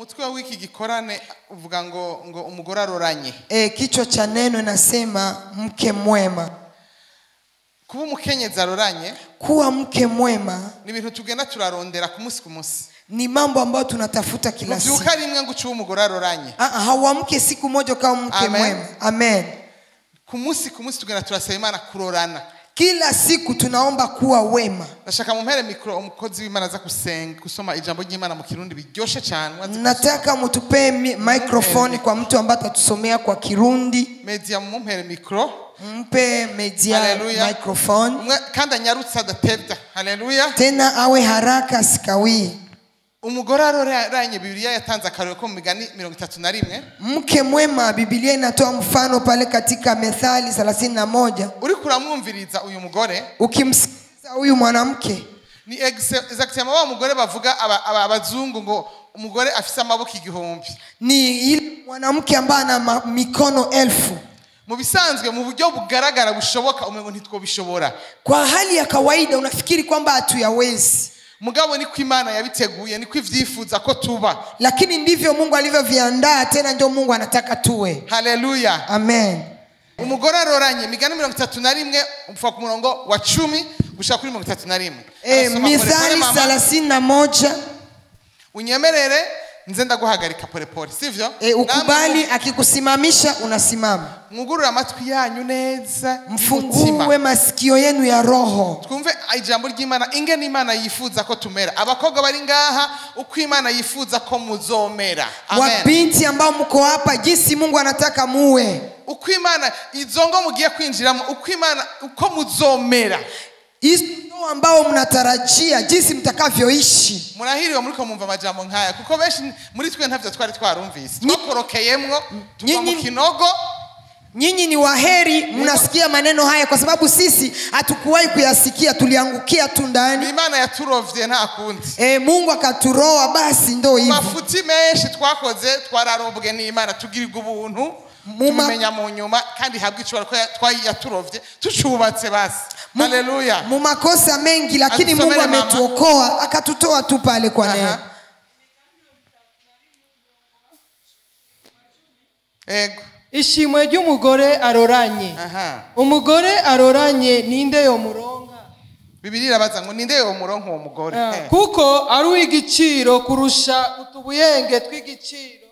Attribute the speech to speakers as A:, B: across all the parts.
A: Umutwe w'iki gikorane uvuga ngo umugore aroranye.
B: Kichwa cha neno inasema mke mwema.
A: Kuba umukenyezi aroranye,
B: kuwa mke mwema
A: ni ibintu tugenda turarondera ku munsi ku munsi.
B: Ni mambo ambayo tunatafuta kila siku.
A: Uvyuka rimwe ngo uce umugore aroranye.
B: Hauamke siku moja kama mke mwema. Amen.
A: Ku munsi ku munsi tugenda turasaba Imana kurorana.
B: Kila siku tunaomba kuwa wema.
A: Ndashaka mumpere mikro umukozi w'Imana aza gusenga kusoma ijambo ry'Imana mu Kirundi biryoshe cyane.
B: Nataka mutupee microphone kwa mtu ambaye atatusomea kwa Kirundi.
A: Media mumpere mikro.
B: Mpe media microphone.
A: Kandi anyarutsa adatevya. Haleluya.
B: Tena awe haraka sikawi.
A: Umugore aroranye Biblia yatanze akarore ko mu migani 31.
B: Mke mwema Biblia inatoa mfano pale katika Methali 31.
A: Uriko uramwumviriza uyu mugore,
B: ukimsikiza huyu mwanamke,
A: ni exactement wa mugore bavuga abazungu ngo umugore afise amaboko 1000.
B: Ni ile mwanamke ambaye ana mikono 1000.
A: Mu bisanzwe mu buryo bugaragara bushoboka umengo ntitwobishobora.
B: Kwa hali ya kawaida unafikiri kwamba hatuyawezi.
A: Mugabo ni ko Imana yabiteguye, ni ko ivyifuza ko tuba.
B: Lakini ndivyo Mungu alivyoviandaa, tena ndio Mungu anataka tuwe.
A: Haleluya.
B: Amen.
A: Umugore aroranye migani 31 umfa ku murongo wa 10 gushika kuri 31.
B: Mithali 31.
A: Unyemerere nze ndaguhagarika pole pole, sivyo?
B: Ukubali akikusimamisha unasimama.
A: Mwugurura amatwi yanyu neza,
B: mfungue masikio yenu ya roho.
A: Twumve ijambo ry'Imana ingene Imana yifuza ko tumera. Abakobwa bari ngaha uko Imana yifuza ko muzomera. Amen.
B: Wabinti ambao mko hapa jinsi Mungu anataka muwe.
A: Uko Imana izongo mugiye kwinjiramo, uko Imana uko muzomera.
B: Hizo ambao mnatarajia jinsi mtakavyoishi.
A: Murahiriwe muriko mumva amajambo nkaya kuko benshi muri twe ntavyo twari twarumvise. Twakorokeyemwo tuva mu kinogo.
B: Nyinyi ni waheri mnasikia maneno haya kwa sababu sisi hatukuwahi kuyasikia, tuliangukia tu ndani.
A: Imana yaturovye nta kundi.
B: Mungu akaturoa basi ndio hivyo.
A: Mafuti menshi twakoze twararobwe n'Imana tugirirwa ubuntu. Tumenya mu nyuma kandi habwa icyo ko twayaturovye tucubatse basi. Haleluya.
B: Mu makosa mengi lakini Mungu ametuokoa akatutoa tu pale kwa neema.
A: Ego.
C: Ishimwe ry'umugore aroranye. Umugore aroranye ninde yo muronka?
A: Bibiri irabaza ngo ninde yo muronka uwo mugore?
C: Kuko ari uw'igiciro kurusha utubuyenge tw'igiciro.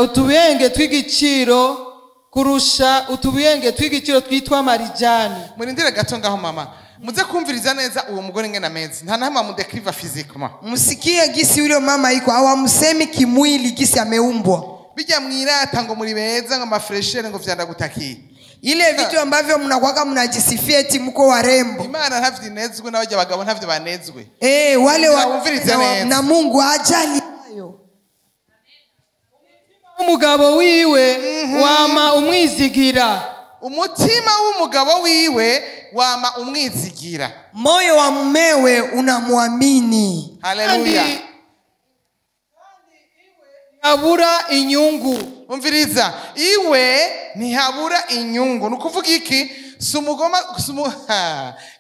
C: Utubuyenge tw'igiciro kurusha utubuyenge tw'igiciro twitwa marijani.
A: Murindire gato ngaho mama. Muze kumviriza neza uwo mugore ngena mezi. Nta nama mudekriva physiquement.
B: Msikie gisi yule mama iko hawamsemi kimwili gisi ameumbwa.
A: Bijya mwirata ngo muri beza ngo mafreshere ngo vyandagutakiye.
B: Ile vitu ambavyo mnakuwa mnajisifia eti mko warembo.
A: Imana ntavyinezwe n'abajya bagabo ntavyo banezwe.
B: Wale wa na Mungu hajali hayo.
C: Umugabo wiwe wama umwizigira.
A: Umutima w'umugabo wiwe wama umwizigira.
B: Moyo wa mumewe unamwamini.
A: Haleluya.
C: Habura inyungu.
A: Umviriza, iwe ntihabura inyungu. Nukuvuga iki? Sumugoma sumu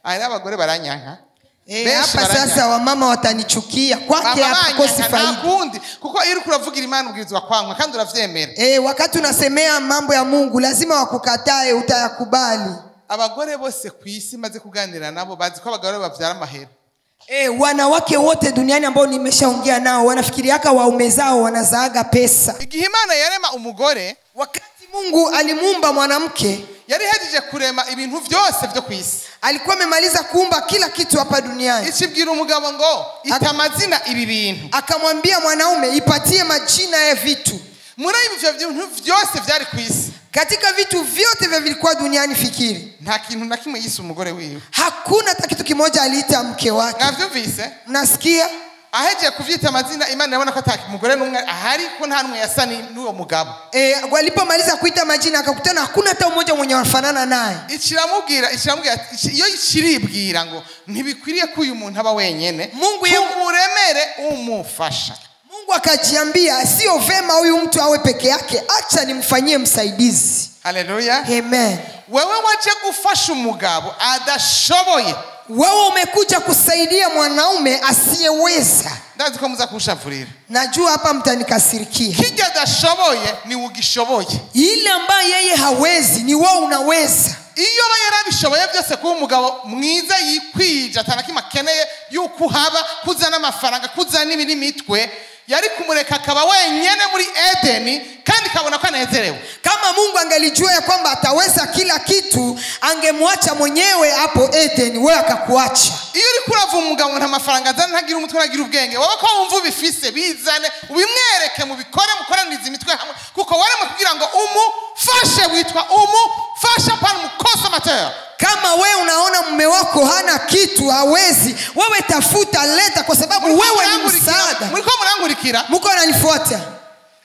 A: ari abagore baranyanka.
B: Hapa sasa wamama watanichukia kwake hapakosi faida.
A: Kuko iyo uriko uravugira Imana ubwirizwa kwankwa kandi uravyemera.
B: Wakati unasemea mambo ya Mungu lazima wakukatae, utayakubali.
A: Abagore bose kwisi maze kuganira nabo bazi ko abagore bavyara amahera.
B: Wanawake wote duniani ambao nimeshaongea nao wanafikiriaka waume zao wanazaaga pesa.
A: Igihe Imana yarema umugore,
B: wakati Mungu alimuumba mwanamke,
A: yari hejeje kurema ibintu vyose vyo kwisi.
B: Alikuwa amemaliza kuumba kila kitu hapa duniani.
A: Ikibwira umugabo ngo ita amazina ibi bintu.
B: Akamwambia mwanaume ipatie majina ya vitu.
A: Muri ibyo bintu vyose vyari kwisi.
B: Katika vitu vyote vya vilikuwa duniani fikiri.
A: Nta kintu na kimwe yise umugore wiwe.
B: Hakuna hata kitu kimoja aliita mke wake.
A: Mwavyumvise?
B: Mnasikia?
A: Aheje kuvyita amazina Imana yabona ko ataki mugore numwe ahari ko nta numwe yasa n'uwo mugabo.
B: Walipomaliza kuita majina akakutana hakuna hata mmoja mwenye wafanana naye.
A: Ikiramubwira iyo ikiribwira ngo ntibikwiriye ko uyu muntu aba wenyene.
B: Mungu
A: yemuremere umufasha.
B: Mungu akajiambia sio vema huyu mtu awe peke yake, acha nimfanyie msaidizi.
A: Haleluya.
B: Amen.
A: Wewe waje gufasha umugabo adashoboye.
B: Wewe umekuja kusaidia mwanaume asiyeweza.
A: Ndazi ko muza kunshavurira.
B: Najua hapa mtanikasirikia.
A: Kijya adashoboye ni ugishoboye.
B: Ile ambaye yeye hawezi ni wewe unaweza.
A: Iyo yarabishoboye byose kuba umugabo mwiza yikwije atanakima akeneye yuko haba kuzana amafaranga kuzana ibiri mitwe yari kumureka akaba wenyene muri Edeni kandi kabona ko anezerewe.
B: Kama Mungu angelijua ya kwamba ataweza kila kitu angemwacha mwenyewe hapo Edeni, wewe akakuacha.
A: Iyo uri kurava umugabo nta mafaranga azana ntagira umutwe ntagira ubwenge wowe ko wumva ubifise bizane ubimwereke mubikore mukoranirize imitwe hamwe kuko waremwe kugira ngo umufashe witwa umufasha pana umuconsommateur.
B: Kama wewe unaona mume wako hana kitu hawezi, wewe tafuta leta kwa sababu wewe ni msaada.
A: Muriko murankurikira?
B: Mko unanifuata?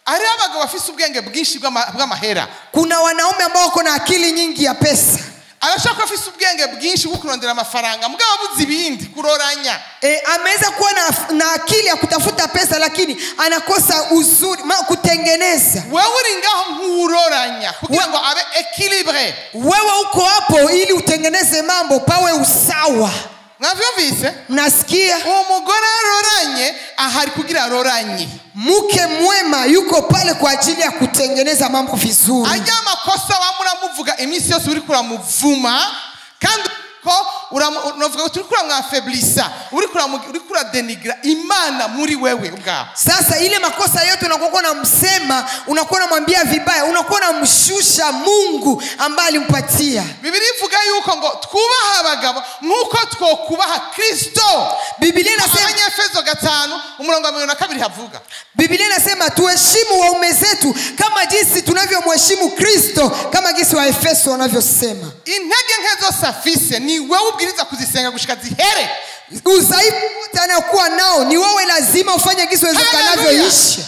A: Ari abagabo bafise ubwenge bwinshi bw'amahera.
B: Kuna wanaume ambao wako na akili nyingi ya pesa.
A: Arashaka afise ubwenge bwinshi bwo kurondera amafaranga mugabo abuze ibindi kuroranya.
B: Ameweza kuwa na akili ya kutafuta pesa lakini anakosa uzuri kutengeneza.
A: Wewe uri ngaho nkuroranya kugira ngo abe equilibre.
B: Wewe uko hapo ili utengeneze mambo pawe usawa.
A: Mwavyumvise?
B: Nasikia.
A: Umugore aroranye ahari kugira aroranye.
B: Mke mwema yuko pale kwa ajili ya kutengeneza mambo vizuri.
A: Ajya makosa wamuramuvuga iminsi yose uri kuramuvuma kandi ko uramuvuga uri kuramwafeblisa uri kuradenigra Imana muri wewe ubwawe.
B: Sasa ile makosa yote unakuwa unamsema, unakuwa unamwambia vibaya, unakuwa unamshusha Mungu ambaye alimpatia.
A: Biblia ivuga yuko ngo twubaha abagabo nkuko twokubaha Kristo.
B: Biblia inasema
A: Efeso 5 umurongo wa 22 havuga.
B: Biblia inasema tuheshimu waume zetu kama jinsi tunavyomheshimu Kristo, kama jinsi wa Efeso wanavyosema.
A: Intege nke zose afise ni wewe ubwiriza kuzisenga gushika zihere.
B: Udhaifu wote anayokuwa nao ni wewe lazima ufanye jinsi uwezekanavyo ishi.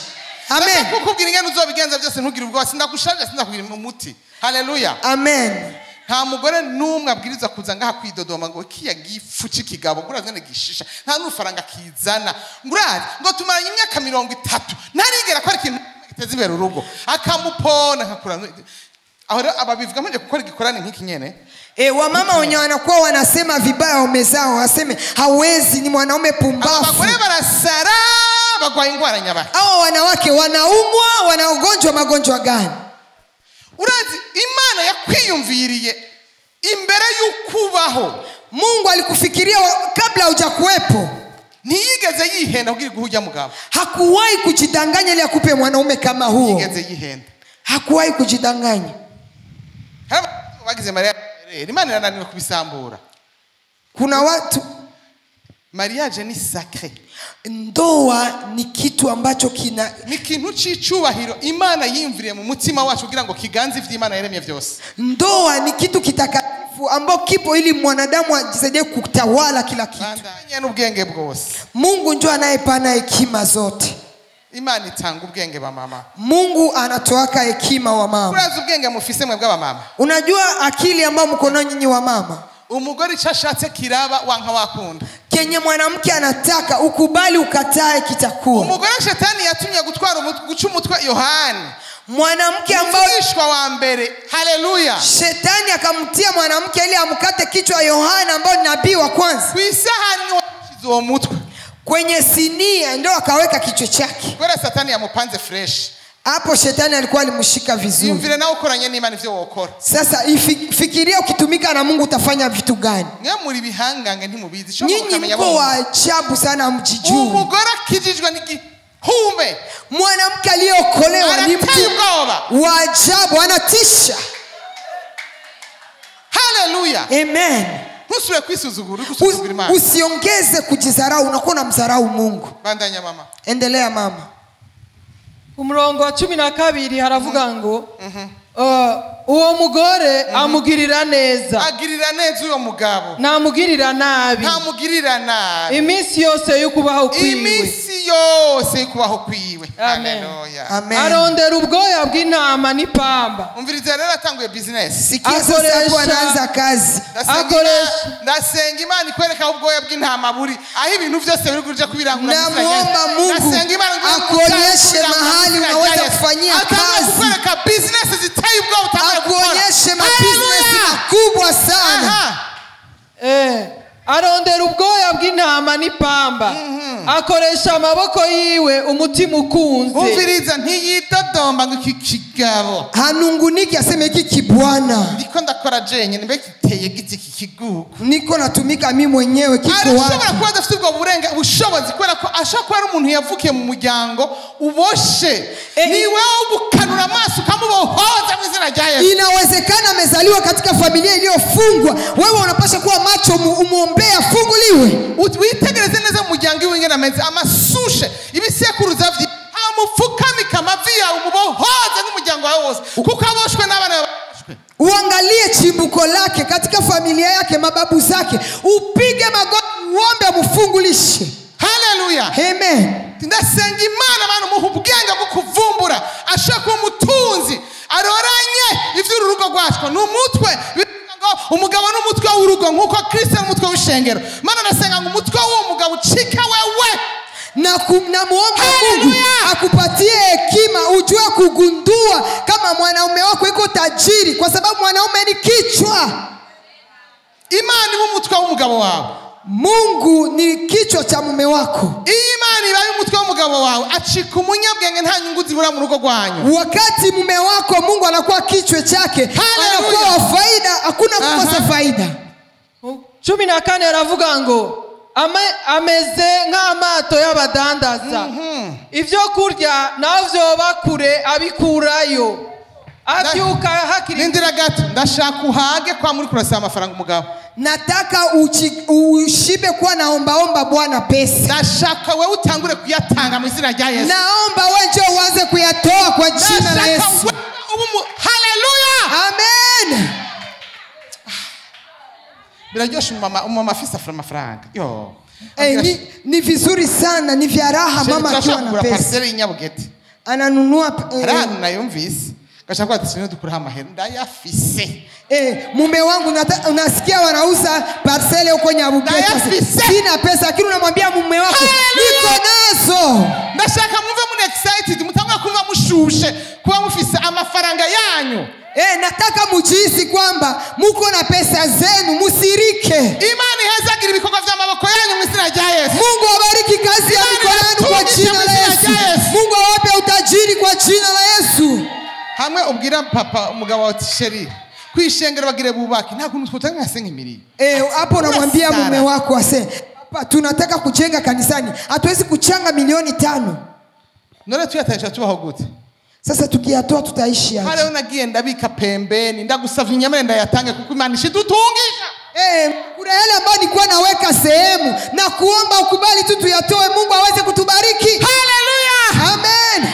B: Amen.
A: Kukubwira ingene uzobigenza byose ntugire ubwoba, sindakushaje sindakugira umuti. Haleluya.
B: Amen.
A: Nta mugore numwe abwiriza kuza ngaha kwidodoma ngo kiya gifu cikigabo ngurazane gishisha nta n'ufaranga kizana ngurazi ngo tumaranye imyaka 30 ntarigera ko ari ikintu giteza imbere urugo akamupona nkakura. Aho ababivuga manje gukora igikorane nk'iki nyene.
B: Wamama wenye wanakuwa wanasema vibaya waume zao, waseme hawezi ni mwanaume pumbafu.
A: Abagore barasara bagwaye ingwara nyabaki.
B: Hao wanawake wanaumwa, wanaogonjwa magonjwa gani?
A: Urazi Imana yakwiyumviriye imbere y'ukubaho.
B: Mungu alikufikiria kabla hujakuwepo.
A: Ntiyigeze yihenda kugira guhujya mugabo.
B: Hakuwahi kujidanganya ili akupe mwanaume kama huo.
A: Ntiyigeze yihenda.
B: Hakuwahi kujidanganya.
A: Bagize Maria Imana irananiwe kubisambura.
B: Kuna watu
A: mariage ni sacré.
B: Ndoa ni kitu ambacho kina
A: ni kintu c'icubahiro Imana yimviriye mu mutima wacu kugira ngo kiganze ivy'Imana yaremye vyose.
B: Ndoa ni kitu kitakatifu ambao kipo ili mwanadamu ajisaidie kutawala kila kitu.
A: N'ubwenge bwose.
B: Mungu ndiye anayepana hekima zote.
A: Imana itanga ubwenge ba mama.
B: Mungu anatoaka hekima wa mama.
A: Urazi ubwenge mufise mwe bw'aba mama.
B: Unajua akili ambayo mko nayo nyinyi wa mama.
A: Umugore icashatse kiraba wanka wakunda.
B: Kenye mwanamke anataka ukubali ukatae kitakuwa.
A: Umugore shetani yatumye gutwara guca umutwe Yohana.
B: Mwanamke ambaye
A: wa mbere. Haleluya.
B: Shetani akamtia mwanamke ili amkate kichwa Yohana ambaye ni nabii wa kwanza.
A: Kwisahani uwo mutwe.
B: Kwenye sinia ndio akaweka kichwa chake.
A: Kwera satani yamupanze fresh.
B: Hapo shetani alikuwa alimshika vizuri.
A: Imvire nawe ukoranye n'Imana ivyo wokora.
B: Sasa fikiria ukitumika na Mungu utafanya vitu gani?
A: Mwe muri bihangange ntimubizi.
B: Nyinyi mko wa ajabu sana mjijui.
A: Umugore akijijwe n'igihume.
B: Mwanamke aliyeokolewa ni mtu wa ajabu, anatisha.
A: Haleluya.
B: Amen.
A: Ntusubire kwisuzugura, uri Imana.
B: Usiongeze kujidharau, unakuwa unamdharau Mungu.
A: Bandanya mama.
B: Endelea mama.
C: Umurongo wa 12 haravuga ngo uwo mugore amugirira neza.
A: Agirira neza uyo mugabo.
C: Namugirira nabi.
A: Namugirira nabi.
C: Iminsi yose y'ukubaho kwiwe.
A: Iminsi yose y'ukubaho kwiwe. Haleluya.
B: Amen.
C: Arondera ubwoya bw'intama n'ipamba.
A: Umviriza rero atanguye business.
B: Sikia sasa hapo anaanza kazi.
C: Akoresha.
A: Ndasenga Imana ikwereka ubwoya bw'intama buri aho ibintu byose biri kuja kubirangura.
B: Namuomba Mungu akuonyeshe mahali unaweza kufanyia kazi.
A: Akwereka business ziteye ubwoba.
B: Akuonyeshe mabusiness makubwa sana.
C: Arondera ubwoya bw'intama n'ipamba, akoresha amaboko yiwe umutima ukunze.
A: Umviriza, ntiyidodomba ngo iki kigabo.
B: Hanunguniki aseme hiki kibwana.
A: Ndiko ndakora jenyine, mbe giteye giti iki kigugu?
B: Niko natumika mi mwenyewe, kiko
A: Arashobora
B: wapi?
A: kuba adafite ubwo burenga bushobozi kubera ko ashobora kuba ari umuntu yavukiye mu muryango uboshe. Ni wowe ugukanura amaso ukamubohoza mu izina rya Yesu.
B: Inawezekana amezaliwa katika familia iliyofungwa. Wewe unapasha kuwa macho, umwombee afunguliwe.
A: Witegereze neza mu muryango iwe ingene ameze, amasushe ibisekuruza vye, amupfukamike amavi yawe, umubohoze n'umuryango wawe wose, kuko aboshwe n'abana bawe baboshwe.
B: Uangalie chimbuko lake katika familia yake, mababu zake, upige magoti, uombe amfungulishe.
A: Haleluya.
B: Amen.
A: Ndasenga Imana, abantu muha ubwenge bwo kuvumbura ashobora kuba umutunzi aroranye ivy'uru rugo rwacu. Ni umutwe. Bivuga ngo umugabo ni umutwe w'urugo nk'uko Kristo ari umutwe w'ishengero. Mana, ndasenga ngo umutwe w'uwo mugabo ucike wewe.
B: Na namuomba Mungu
A: Haleluya!
B: akupatie hekima ujue kugundua kama mwanaume wako iko tajiri, kwa sababu mwanaume ni kichwa.
A: Imana iba umutwe w'umugabo wawe.
B: Mungu ni kichwa cha mume wako.
A: Iyo Imana ibaye umutwe w'umugabo wawe, acika umunyabwenge, nta nyungu zibura mu rugo rwanyu.
B: Wakati mume wako Mungu anakuwa kichwa chake,
A: Haleluya!
B: anakuwa wa faida, hakuna kukosa faida.
C: 14 aravuga ngo ameze nk'amato y'abadandaza, ibyo kurya naho vyoba kure abikurayo, abyuka hakiri.
A: Nindira gato, ndashaka uhage kwa muri kurasaba amafaranga umugabo.
B: Nataka ushibe kuwa naombaomba bwana pesa.
A: Ndashaka wewe utangure kuyatanga mu izina rya Yesu.
B: Naomba wewe njoo uanze kuyatoa kwa jina la
A: Ndashaka
B: Yesu.
A: wewe haleluya.
B: Amen.
A: Biraryoshe umumama afise amafaranga yo.
B: Hey, ni vizuri sana, ni vya raha mama akiwa
A: Turashaka
B: na
A: kugura
B: pesa.
A: parcelle y'inyabugete.
B: Ananunua
A: Hari ahantu nayumvise gashaka kuba ati sinzi dukuraho amahera, ndayafise.
B: Mume wangu, unasikia wanauza parcelle huko Nyabugete.
A: Ndayafise.
B: Sina pesa, lakini unamwambia mume wako
A: Hallelujah.
B: niko nazo.
A: Ndashaka mwumve muri excited, mutangura kumva mushushe kuba mufise amafaranga yanyu.
B: Nataka mujihisi kwamba muko na pesa zenu, musirike.
A: Imana ihezagira ibikorwa vy'amaboko yanyu mu izina rya Yesu.
B: Mungu abariki kazi ya
A: Imana
B: mikono yenu kwa
A: ibatungishe
B: jina
A: mu
B: la
A: izina
B: Yesu.
A: rya Yesu.
B: Mungu awape utajiri kwa jina la Yesu.
A: Hamwe ubwira papa umugabo wawe ati chéri, kwishengero bagire bubake, nta kuntu twotanga nka 5 miliyoni.
B: Hapo unamwambia
A: Sara.
B: mume wako ase, papa, tunataka kujenga kanisani, hatuwezi kuchanga 5 milioni.
A: None tuyataje tubaho gute?
B: Sasa tukiyatoa tutaishi aje?
A: Hariho nagiye ndabika pembeni, ndagusavye inyamere ndayatange kuko Imana ishidutungisha.
B: Kuna yale ambayo nilikuwa naweka sehemu na kuomba ukubali tu tuyatoe, Mungu aweze kutubariki.
A: Haleluya.
B: Amen.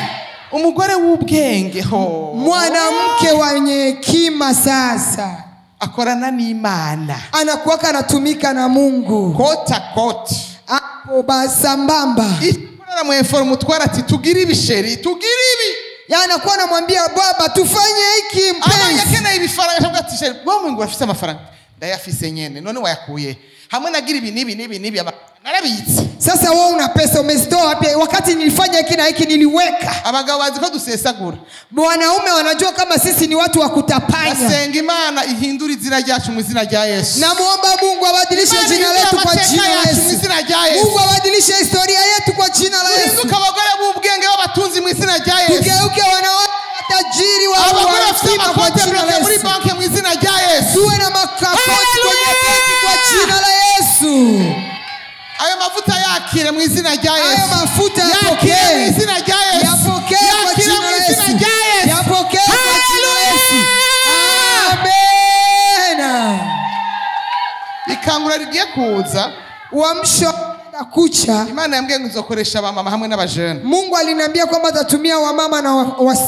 A: Umugore w'ubwenge ho
B: Mwanamke wenye hekima sasa
A: akorana n'Imana
B: anakuwaka anatumika na Mungu
A: kota koti.
B: Hapo sambamba.
A: Ikorana mwefora umutwara ati tugire ibi chéri, tugire ibi.
B: Ya anakuwa anamwambia baba, tufanye hiki
A: Abonye
B: mpenzi.
A: akeneye ibifaranga ashobora ati chéri, wowe ngo urafise amafaranga? Ndayafise nyene. None wayakuye? Hamwe nagira ibi n'ibi n'ibi n'ibi, narabitse.
B: Sasa wewe una pesa, umezitoa wapi? Wakati nilifanya hiki na hiki niliweka.
A: Abagabo bazi ko dusesagura.
B: Wanaume wanajua kama sisi ni watu wa kutapanya.
A: Basenga Imana ihindura izina ryacu mu izina rya Yesu.
B: Namuomba Mungu abadilishe
A: Imana
B: jina
A: ihindure
B: letu kwa
A: amateka
B: jina la
A: yacu mu
B: Yesu.
A: izina rya Yesu.
B: Mungu abadilishe historia yetu kwa jina la Yesu.
A: Duhinduke abagore b'ubwenge b'abatunzi mu izina rya Yesu.
B: Tugeuke wanawake matajiri wa
A: Abagore bafite
B: wa hekima kwa
A: amakonti
B: jina la
A: bloqué muri
B: Yesu.
A: banki mu izina rya Yesu.
B: Tuwe na makakonti kwenye benki kwa jina la Yesu.
A: Ayo mavuta yakire mu izina rya
B: Hayo
A: Yesu.
B: mafuta
A: Yakire mu
B: yapokee.
A: izina rya Yesu.
B: Yapokee kwa
A: Yakire
B: jina
A: mu
B: la
A: izina
B: Yesu.
A: rya Yesu.
B: Yapokee kwa jina la Yesu.
A: Haleluya!
B: Amen.
A: Ikangura rigiye kuza.
B: Uamsho kucha.
A: Imana yambwiye ngo nzokoresha abamama hamwe n'abajene.
B: Mungu aliniambia kwamba atatumia wamama na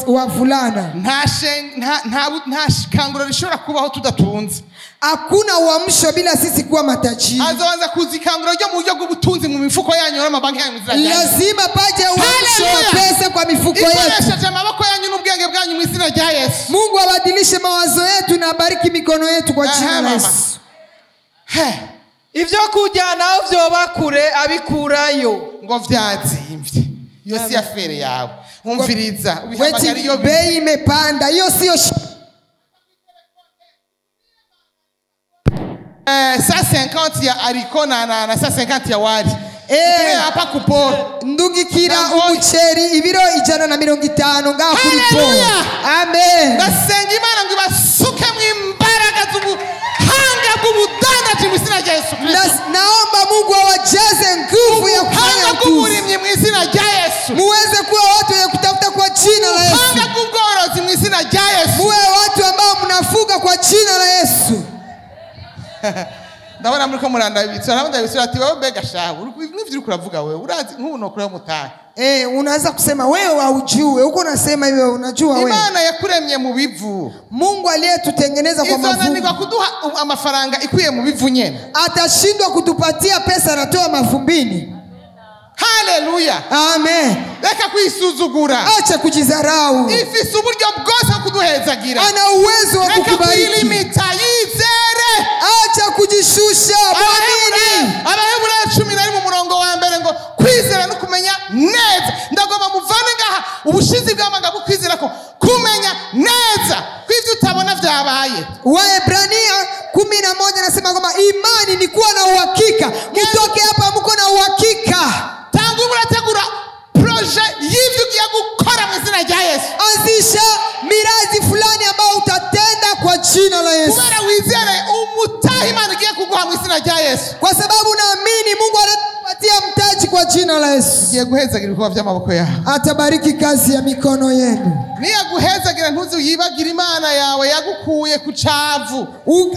B: wavulana.
A: Nta kangura rishobora kubaho tudatunze.
B: Hakuna uamsho bila sisi kuwa matajiri.
A: Hazobanza kuza ikangura ryo mu buryo bw'ubutunzi mu mifuko yanyu n'amabanki yanyu mu izina rya Yesu.
B: Lazima paje uamsho wa
A: Haleluya!
B: pesa kwa mifuko yetu.
A: Ikoresheje amaboko yanyu n'ubwenge bwanyu mu izina rya Yesu.
B: Mungu abadilishe mawazo yetu na abariki mikono yetu kwa
A: Aha,
B: jina la
A: mama.
B: Yesu.
A: He,
C: Ibyo kurya naho vyoba kure abikurayo.
A: Ngo vyazimvye, iyo si affaire yawe. Umviriza, ubihamagara
B: Weti
A: iyo
B: bei imepanda, hiyo sio
A: 150 ya haricot na 150 ya wari. Hapa ku port.
B: Ndungikira umuceri ibiro 150 ngaha kuri port. Amen.
A: Ndasenga Imana ngo ibasukemwo imbaraga z'ubuhanga bw'ubudandaji mu izina rya Yesu Kristo.
B: Naomba Mungu awajaze nguvu ya kufanya
A: bw'uburimyi mu izina rya Yesu.
B: Muweze kuwa watu wenye kutafuta kwa jina la Yesu.
A: Ubuhanga bw'ubworozi mu izina rya Yesu.
B: Muwe watu ambao mnafuga kwa jina la Yesu.
A: Ndabona muri ko murandabitsa, ndabona ati wewe mbega shabu, n'ivyo uriko uravuga wewe, urazi nk'ubu nokuraho mutahe.
B: Unaanza kusema wewe haujui, uko unasema hivyo unajua wewe.
A: Imana yakuremye mu bivu.
B: Mungu aliyetutengeneza kwa mavuvu.
A: Izonanirwa kuduha amafaranga ikuye mu bivu nyene.
B: Atashindwa kutupatia pesa anatoa mavumbini.
A: Haleluya.
B: Amen.
A: Reka kwisuzugura.
B: Acha kujidharau.
A: Ifise uburyo bwose bwo kuduhezagira.
B: Ana uwezo wa kukubariki.
A: Reka kwilimita, yizere.
B: Acha kujishusha, mwamini.
A: Abaheburayo 11 mu murongo wa mbere ngo kwizera no kumenya neza. Ndagomba muvane ngaha ubushizi bw'amanga bwo kwizera ko kumenya neza kwivyo utabona vyabaye.
B: Waebrania 11 nasema kwamba imani ni kuwa na uhakika. Mtoke hapa mko na uhakika.
A: Tangu murategura projet y'ivyo ugiye gukora mu izina rya Yesu.
B: Anzisha mirazi fulani ambao utatenda kwa jina la Yesu.
A: Kubera wizere umutahe Imana igiye kuguha mu izina rya Yesu.
B: Kwa sababu naamini Mungu anatupatia mtaji kwa jina la Yesu.
A: Igiye guhezagira ibikorwa by'amaboko yawe.
B: Atabariki kazi ya mikono yenu.
A: Niyaguhezagira ntuzi uyibagira Imana yawe yagukuye ku cavu.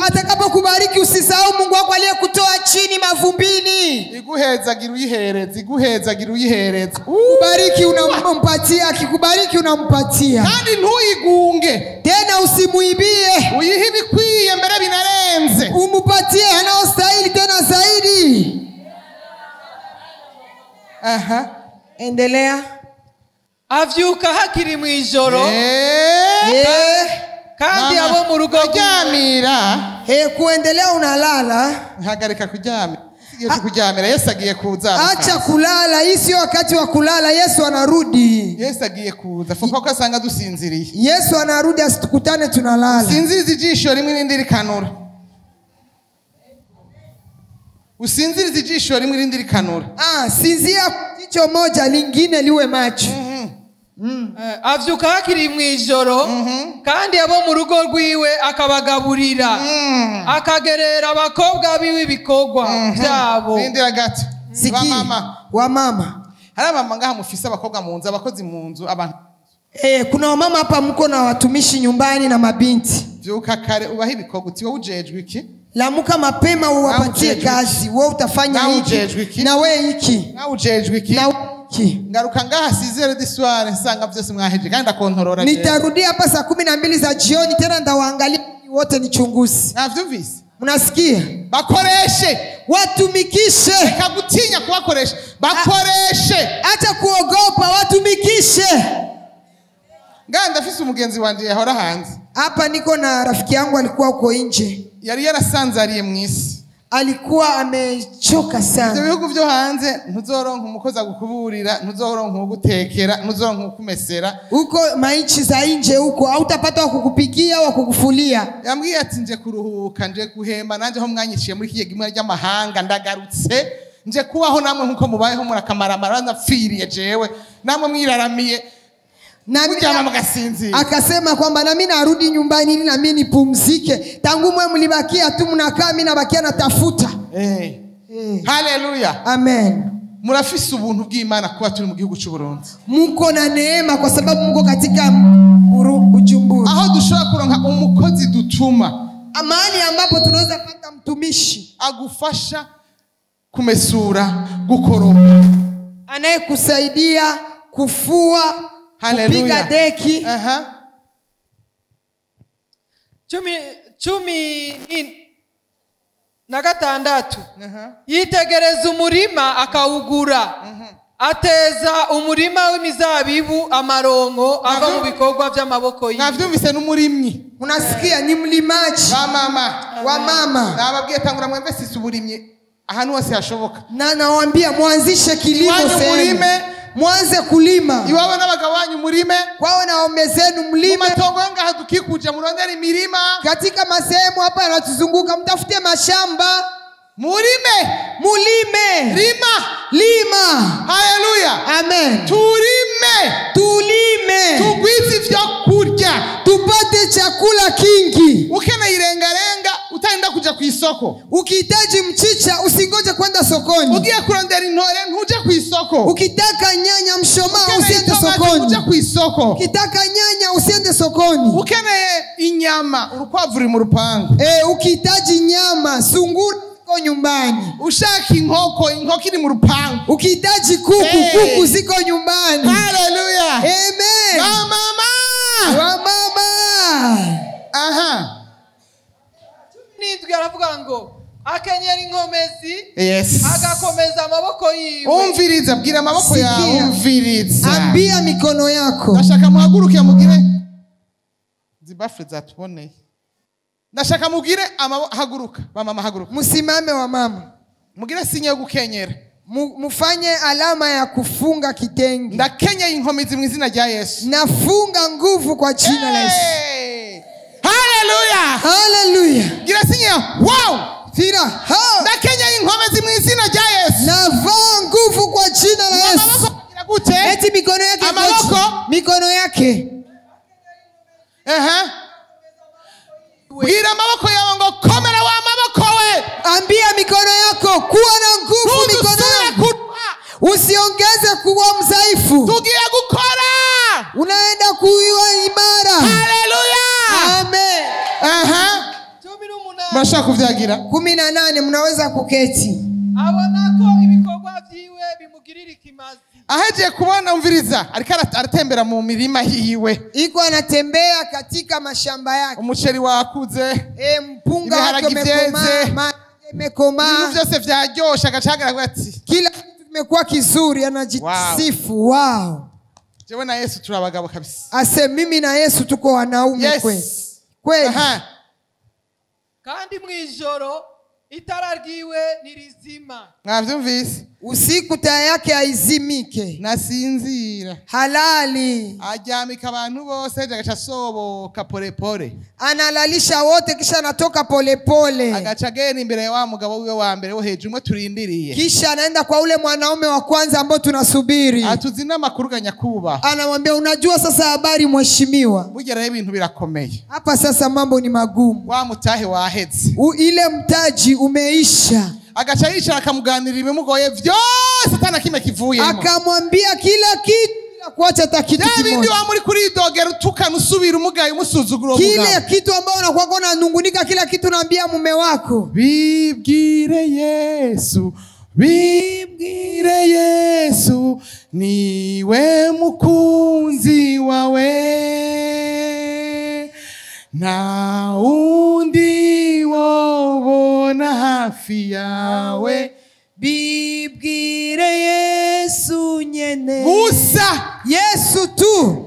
B: Atakapokubariki usisahau Mungu wako aliyekutoa chini mavumbini.
A: Iguhezagira uyihereza, iguhezagira uyihereza.
B: Kubariki unampatia, akikubariki unampatia.
A: Kandi ntuyigunge.
B: Tena usimuibie.
A: Uyihe ibikwiye mbere binarenze.
B: Umupatie anayostahili tena zaidi.
A: Aha.
B: Endelea.
C: Avyuka hakiri mu ijoro. Kandi abo mu rugo
A: kuryamira.
B: Kuendelea unalala.
A: Hagarika kuryamira. Yesu kuryamira, Yesu agiye kuza.
B: Acha kulala, hii sio wakati wa kulala, Yesu anarudi.
A: Yesu agiye kuza. Fuko ko asanga dusinziriye.
B: Yesu anarudi asitukutane tunalala.
A: Sinziriza ijisho rimwe irindi rikanura. Usinziriza ijisho rimwe irindi rikanura.
B: Sinzia jicho moja lingine liwe macho.
C: Avyuka hakiri mu ijoro kandi abo mu rugo rwiwe akabagaburira. Akagerera abakobwa biwe ibikorwa byabo.
A: Rindira gato.
B: Wa wa mama.
A: Hari abamama ngaha mufise abakobwa mu nzu, abakozi mu nzu, abantu.
B: Kuna wamama hapa mko na watumishi nyumbani na mabinti.
A: Vyuka kare ubahe ibikorwa uti wowe ujejwe iki?
B: Lamuka mapema uwapatie kazi. Wewe utafanya hiki na wewe hiki.
A: Na ujejwe iki?
B: Na hiki.
A: Ngaruka ngaha 6h du soir nsanga byose mwaheje kandi ndakontorora.
B: Nitarudia hapa saa 12 za jioni tena ndawaangalia wote nichunguzi.
A: Navyumvise?
B: Mnasikia?
A: Bakoreshe,
B: watumikishe.
A: Kagutinya kubakoresha. Bakoreshe.
B: Acha kuogopa, watumikishe.
A: Nganda afise umugenzi wanje yahora hanze.
B: Hapa niko na rafiki yangu alikuwa huko nje.
A: Yari yarasanzariye mwisi.
B: Alikuwa amechoka sana.
A: Ivyo bihugu vyo hanze ntuzoronka umukozi agukuburira, ntuzoronka ugutekera, ntuzoronka ukumesera.
B: Huko maichi za nje huko hautapata wa kukupikia au kukufulia.
A: Yambwiye ati nje kuruhuka, nje guhema nanje ho mwanyiciye muri kiye gimwe ry'amahanga ndagarutse. Nje kubaho namwe nkuko mubayeho murakamarama ndapfiriye jewe. Namwe mwiraramiye.
B: Na mimi akasema kwamba na mimi narudi nyumbani ili na mimi nipumzike. Tangu mwe mlibakia tu mnakaa, mimi nabakia natafuta.
A: Haleluya.
B: Amen.
A: Murafise ubuntu bw'Imana kuba turi mu gihugu cy'u Burundi.
B: Muko na neema kwa sababu mko katika Bujumbura.
A: Aho dushobora kuronka umukozi dutuma.
B: Amani ambapo tunaweza pata mtumishi
A: agufasha kumesura, gukoropa.
B: Anayekusaidia kufua,
A: Haleluya.
B: Kupiga deki.
C: 16. Yitegereza umurima akawugura. Ateza umurima w'imizabibu amarongo ava mu bikorwa by'amaboko yiwe.
A: Navyumvise n'umurimyi.
B: Unasikia ni mlimaji.
A: Wa mama.
B: Wa mama.
A: Nababwiye tangura mwemvesise uburimyi. Ahantu hose hashoboka.
B: Na nawaambia mwanzishe kilimo sehemu. Mwanze kulima.
A: Iwawe n'abagabo banyu murime.
B: Kwao na waume zenu mlime.
A: Matongo yanga hatukikuja murondere imirima.
B: Katika masehemu hapa yanatuzunguka mtafute mashamba.
A: Murime.
B: Mulime.
A: Lima.
B: Lima.
A: Haleluya.
B: Amen.
A: Turime.
B: Tulime.
A: Tugwize ivyo kurya.
B: Tupate chakula kingi.
A: Ukeneye irengarenga utaenda kuja ku isoko.
B: Ukihitaji mchicha usingoje kwenda sokoni.
A: Ugiye kurondera intore ntuje ku isoko.
B: Ukitaka nyanya mshomaa usiende sokoni.
A: Uje ku isoko.
B: Ukitaka nyanya usiende sokoni.
A: Ukeneye inyama urukwavu ruri mu rupangu.
B: Ukihitaji nyama sungura ziko nyumbani.
A: Ushaka inkoko inkoko iri mu rupangu.
B: Ukihitaji kuku kuku ziko nyumbani.
A: Haleluya.
B: Amen.
A: Mama.
B: Wa mama.
A: Aha.
C: N'indwi aravuga ngo akenyera inkomezi.
A: Yes.
C: Agakomeza amaboko yiwe.
A: Umviriza, bwira amaboko yawe, umviriza.
B: Ambia mikono yako.
A: Ndashaka muhaguruke mugire zibafre zatuboneye. Ndashaka mugire haguruka, ba mama haguruka.
B: Musimame wa mama.
A: Mugire sinye yo gukenyera.
B: Mufanye alama ya kufunga kitenge.
A: Ndakenyeye inkomezi mu izina rya Yesu.
B: Nafunga nguvu kwa jina la Yesu.
A: Haleluya.
B: Haleluya.
A: Gira sinye wow.
B: Fira. Ha.
A: Ndakenyeye inkomezi mu izina rya Yesu.
B: Navaa nguvu kwa jina la Yesu. Eti mikono yake.
A: Amaboko.
B: Mikono yake.
A: Bwira amaboko yawe ngo komera wa maboko we.
B: Ambia mikono yako kuwa na nguvu mikono yako. Usiongeze kuwa mzaifu.
A: Tugiye gukora.
B: Unaenda kuwa imara.
A: Haleluya.
B: Amen.
A: Aha. Mashaka kuvyagira.
B: 18 mnaweza kuketi.
C: Abona ko ibikorwa vyiwe bimugirira ikimazi.
A: Aheje kubona umviriza ariko aratembera mu mirima hiwe.
B: Iko anatembea katika mashamba yake.
A: Umuceri wakuze.
B: Mpunga wake umekomaa, umekomaa.
A: Ibintu byose vyaryosha agacagara ati
B: kila kitu kimekuwa kizuri, anajisifu. Wow.
A: Jewe na Yesu turi abagabo kabisa.
B: Ase mimi na Yesu tuko wanaume kweli. Kweli.
C: Kandi mwijoro itara ryiwe nirizima.
A: Mwavyumvise?
B: Usiku taa yake haizimike.
A: Nasinzira.
B: Halali.
A: Aryamika abantu bose agaca asoboka pole pole.
B: Analalisha wote kisha anatoka pole pole.
A: Agaca agenda imbere ya wa mugabo wiwe wa mbere wo hejuru umwe turindiriye.
B: Kisha anaenda kwa ule mwanaume wa kwanza ambao tunasubiri.
A: Atuzi n'amakuru ga nyakuba.
B: Anamwambia unajua sasa habari mheshimiwa.
A: Burya rero ibintu birakomeye.
B: Hapa sasa mambo ni magumu.
A: Wa mutahe waheze.
B: Ile mtaji umeisha.
A: Agaca yicara akamuganirira ibimugoye byose atana kimwe kivuyemo.
B: Akamwambia kila kitu bila kuacha hata kitu kimoja.
A: Bindi wa muri kuridogera utukana usubira umugaye umusuzugura uwo mugabo.
B: Kile kitu ambao unakuwa unanungunika kila kitu unaambia mume wako.
A: Bibwire Yesu, bibwire Yesu, niwe mukunzi wawe. Na undi wobona hafi yawe.
B: Bibwire Yesu nyene.
A: Gusa
B: Yesu tu.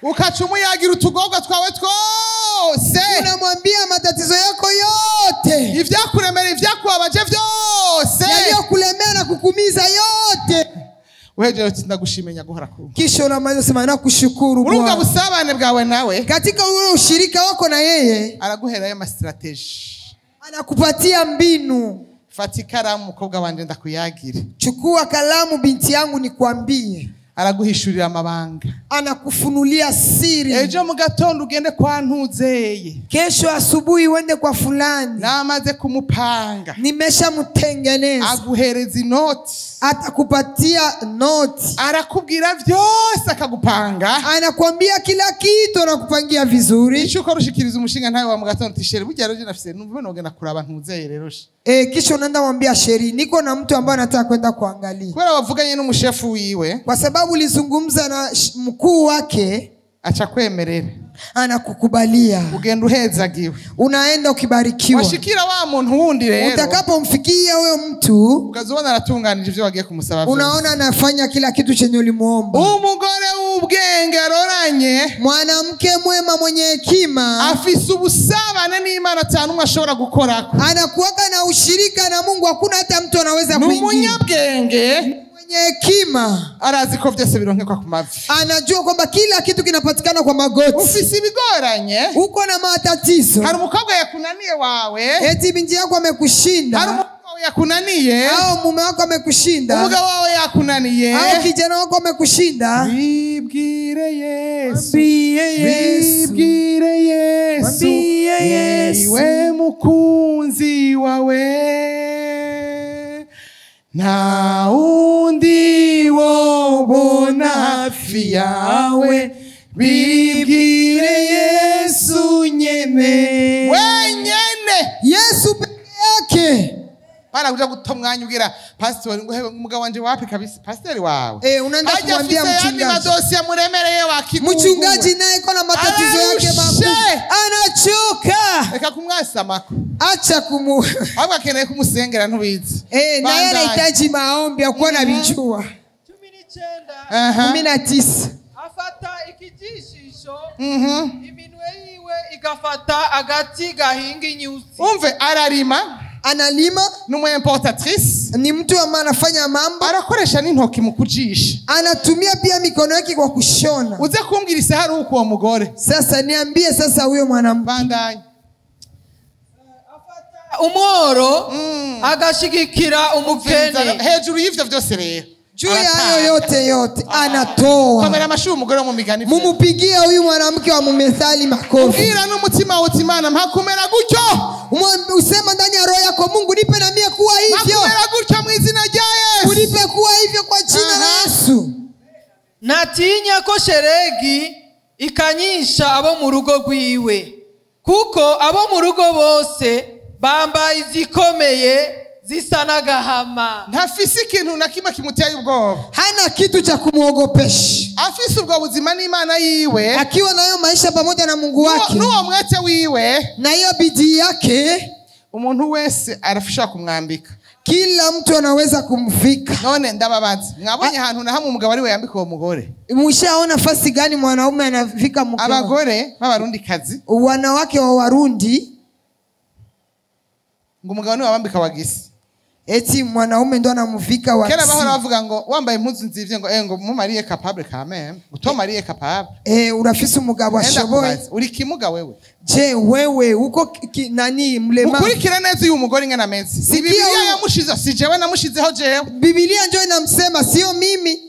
A: Ukaca umuyagira utugorwa twawe twose.
B: Unamwambia matatizo yako yote.
A: Ivyakuremera ivyakubabaje vyose.
B: Yaliyokulemea na kukumiza yote.
A: Uhejeje uti ndagushimye nyaguhora ku.
B: Kisha unamaliza sema nakushukuru Bwana.
A: Urumva busabane bwawe nawe.
B: Katika ule ushirika wako na yeye
A: araguherayo ama strategy.
B: Anakupatia mbinu.
A: Fata ikaramu mukobwa wanje ndakuyagire.
B: Chukua kalamu binti yangu nikwambie.
A: Araguhishurira amabanga.
B: Anakufunulia siri.
A: Ejo mu gatondo ugende kwa ntuzeye.
B: Kesho asubuhi uende kwa fulani.
A: Namaze kumupanga.
B: Nimeshamtengeneza.
A: Aguhereza inoti.
B: Atakupatia noti.
A: Arakubwira vyose akagupanga.
B: Anakuambia kila kitu anakupangia vizuri.
A: Ico ukora ushikiriza umushinga ntawe wa mu gatondo tishere burya rero nafise numva nogenda kuraba ntuzeye rero.
B: Kisha unaenda mwambia sheri niko na mtu ambaye anataka kwenda kuangalia.
A: Kubera wavuganye n'umushefu wiwe.
B: Kwa sababu ulizungumza na mkuu wake,
A: acha kwemerera.
B: Anakukubalia.
A: Ugenda uhezagiwe.
B: Unaenda ukibarikiwa.
A: Washikira wa muntu wundi rero.
B: Utakapomfikia huyo mtu,
A: ukazobona aratunganije ivyo wagiye kumusaba.
B: Unaona anafanya kila kitu chenye ulimuomba.
A: Umugore w'ubwenge aroranye,
B: Mwanamke mwema mwenye hekima
A: afise ubusabane n'Imana cyane umwe ashobora gukorako.
B: anakuwaka na ushirika na Mungu, hakuna hata mtu anaweza
A: Ni
B: kuingia.
A: umunyabwenge,
B: Mwenye hekima
A: arazi ko byose bironkekwa ku mavi.
B: anajua kwamba kila kitu kinapatikana kwa magoti.
A: Ufise ibigoranye,
B: Uko na matatizo,
A: hari umukobwa yakunaniye wawe,
B: eti binti yako
A: hari
B: amekushinda
A: umukobwa wawe yakunaniye,
B: au mume wako amekushinda
A: umugabo wawe yakunaniye,
B: au kijana wako amekushinda,
A: bibwire Yesu,
B: mwambie Yesu,
A: bibwire Yesu,
B: Mwambie Yesu.
A: niwe mukunzi wawe, nta wundi wobona hafi yawe, bibwire Yesu nyene wenyene.
B: Yesu peke yake.
A: Pana kuja guta umwanya ubwira pastor ngo hewe umugabo wanje wapi kabisa, pastor wawe
B: Unaenda
A: Ajya
B: kumwambia
A: afise yandi
B: mchungaji.
A: madosi yamuremereye wakigugu.
B: Mchungaji naye iko na matatizo yake makubwa, anachoka.
A: Reka kumwasamako,
B: Acha kumu
A: ahubwo akeneye kumusengera ntubizi.
B: naye
A: Bandanye.
B: anahitaji maombi ya kuwa na vijua.
C: 19
A: Aha.
B: 19
C: afata ikijishisho, iminwe yiwe igafata agati gahinga inyuzi.
A: Umve, ararima,
B: Analima,
A: ni umu importatrice,
B: ni mtu ambaye anafanya mambo,
A: arakoresha n'intoki mu kujisha.
B: anatumia pia mikono yake kwa kushona.
A: Uze kumbwira isaha ari uko uwo mugore.
B: Sasa niambie sasa, huyo mwanamke
A: Bandanye.
C: Afata umworo agashigikira umukene.
A: Hejuru y'ivyo vyose rero
B: juu ya hayo yote yote anatoa.
A: Komera amashuri umugore wo mu migani.
B: Mumupigie huyu mwanamke wa mumethali makofi.
A: Ubwira n'umutima uti Imana mpakumera gutyo,
B: Usema ndani ya roho yako, Mungu nipe na mie kuwa hivyo,
A: mpakumera gutyo mu izina rya Yesu.
B: unipe kuwa hivyo kwa jina la Yesu.
C: Ntatinya ko sheregi ikanyisha abo mu rugo rwiwe, kuko abo mu rugo bose bambaye izikomeye zisa n'agahama.
A: Ntafise ikintu na kimwe kimuteye ubwoba,
B: Hana kitu cha kumwogopesha,
A: afise ubwo buzima n'Imana yiwe,
B: akiwa nayo maisha pamoja na Mungu wake
A: n'uwo mwete wiwe,
B: na hiyo bidii yake,
A: umuntu wese arashobora kumwambika.
B: kila mtu anaweza kumfika.
A: None ndababaza, mwabonye ahantu na hamwe umugabo ari we yambika uwo mugore?
B: Mshaona fasi gani mwanaume anafika mke?
A: Abagore b'abarundikazi,
B: Wanawake wa Warundi,
A: ngo umugabo niwe wabambika wagisi.
B: eti mwanaume ndo anamvika
A: Kera bahora
B: wagisi.
A: bavuga ngo wambaye impuzu nzivye ngo ngo mumariye capable quand même, utomariye capable.
B: Urafise umugabo
A: Enda
B: ashoboye.
A: kubaza, uri kimuga wewe?
B: Je, wewe uko nani mlemavu?
A: Ukurikira neza uyu mugore ingana ameze.
B: Sikia
A: Bibiliya
B: huyu-
A: yamushize, si jewe namushizeho jewe.
B: Bibiliya ndio inamsema, sio mimi.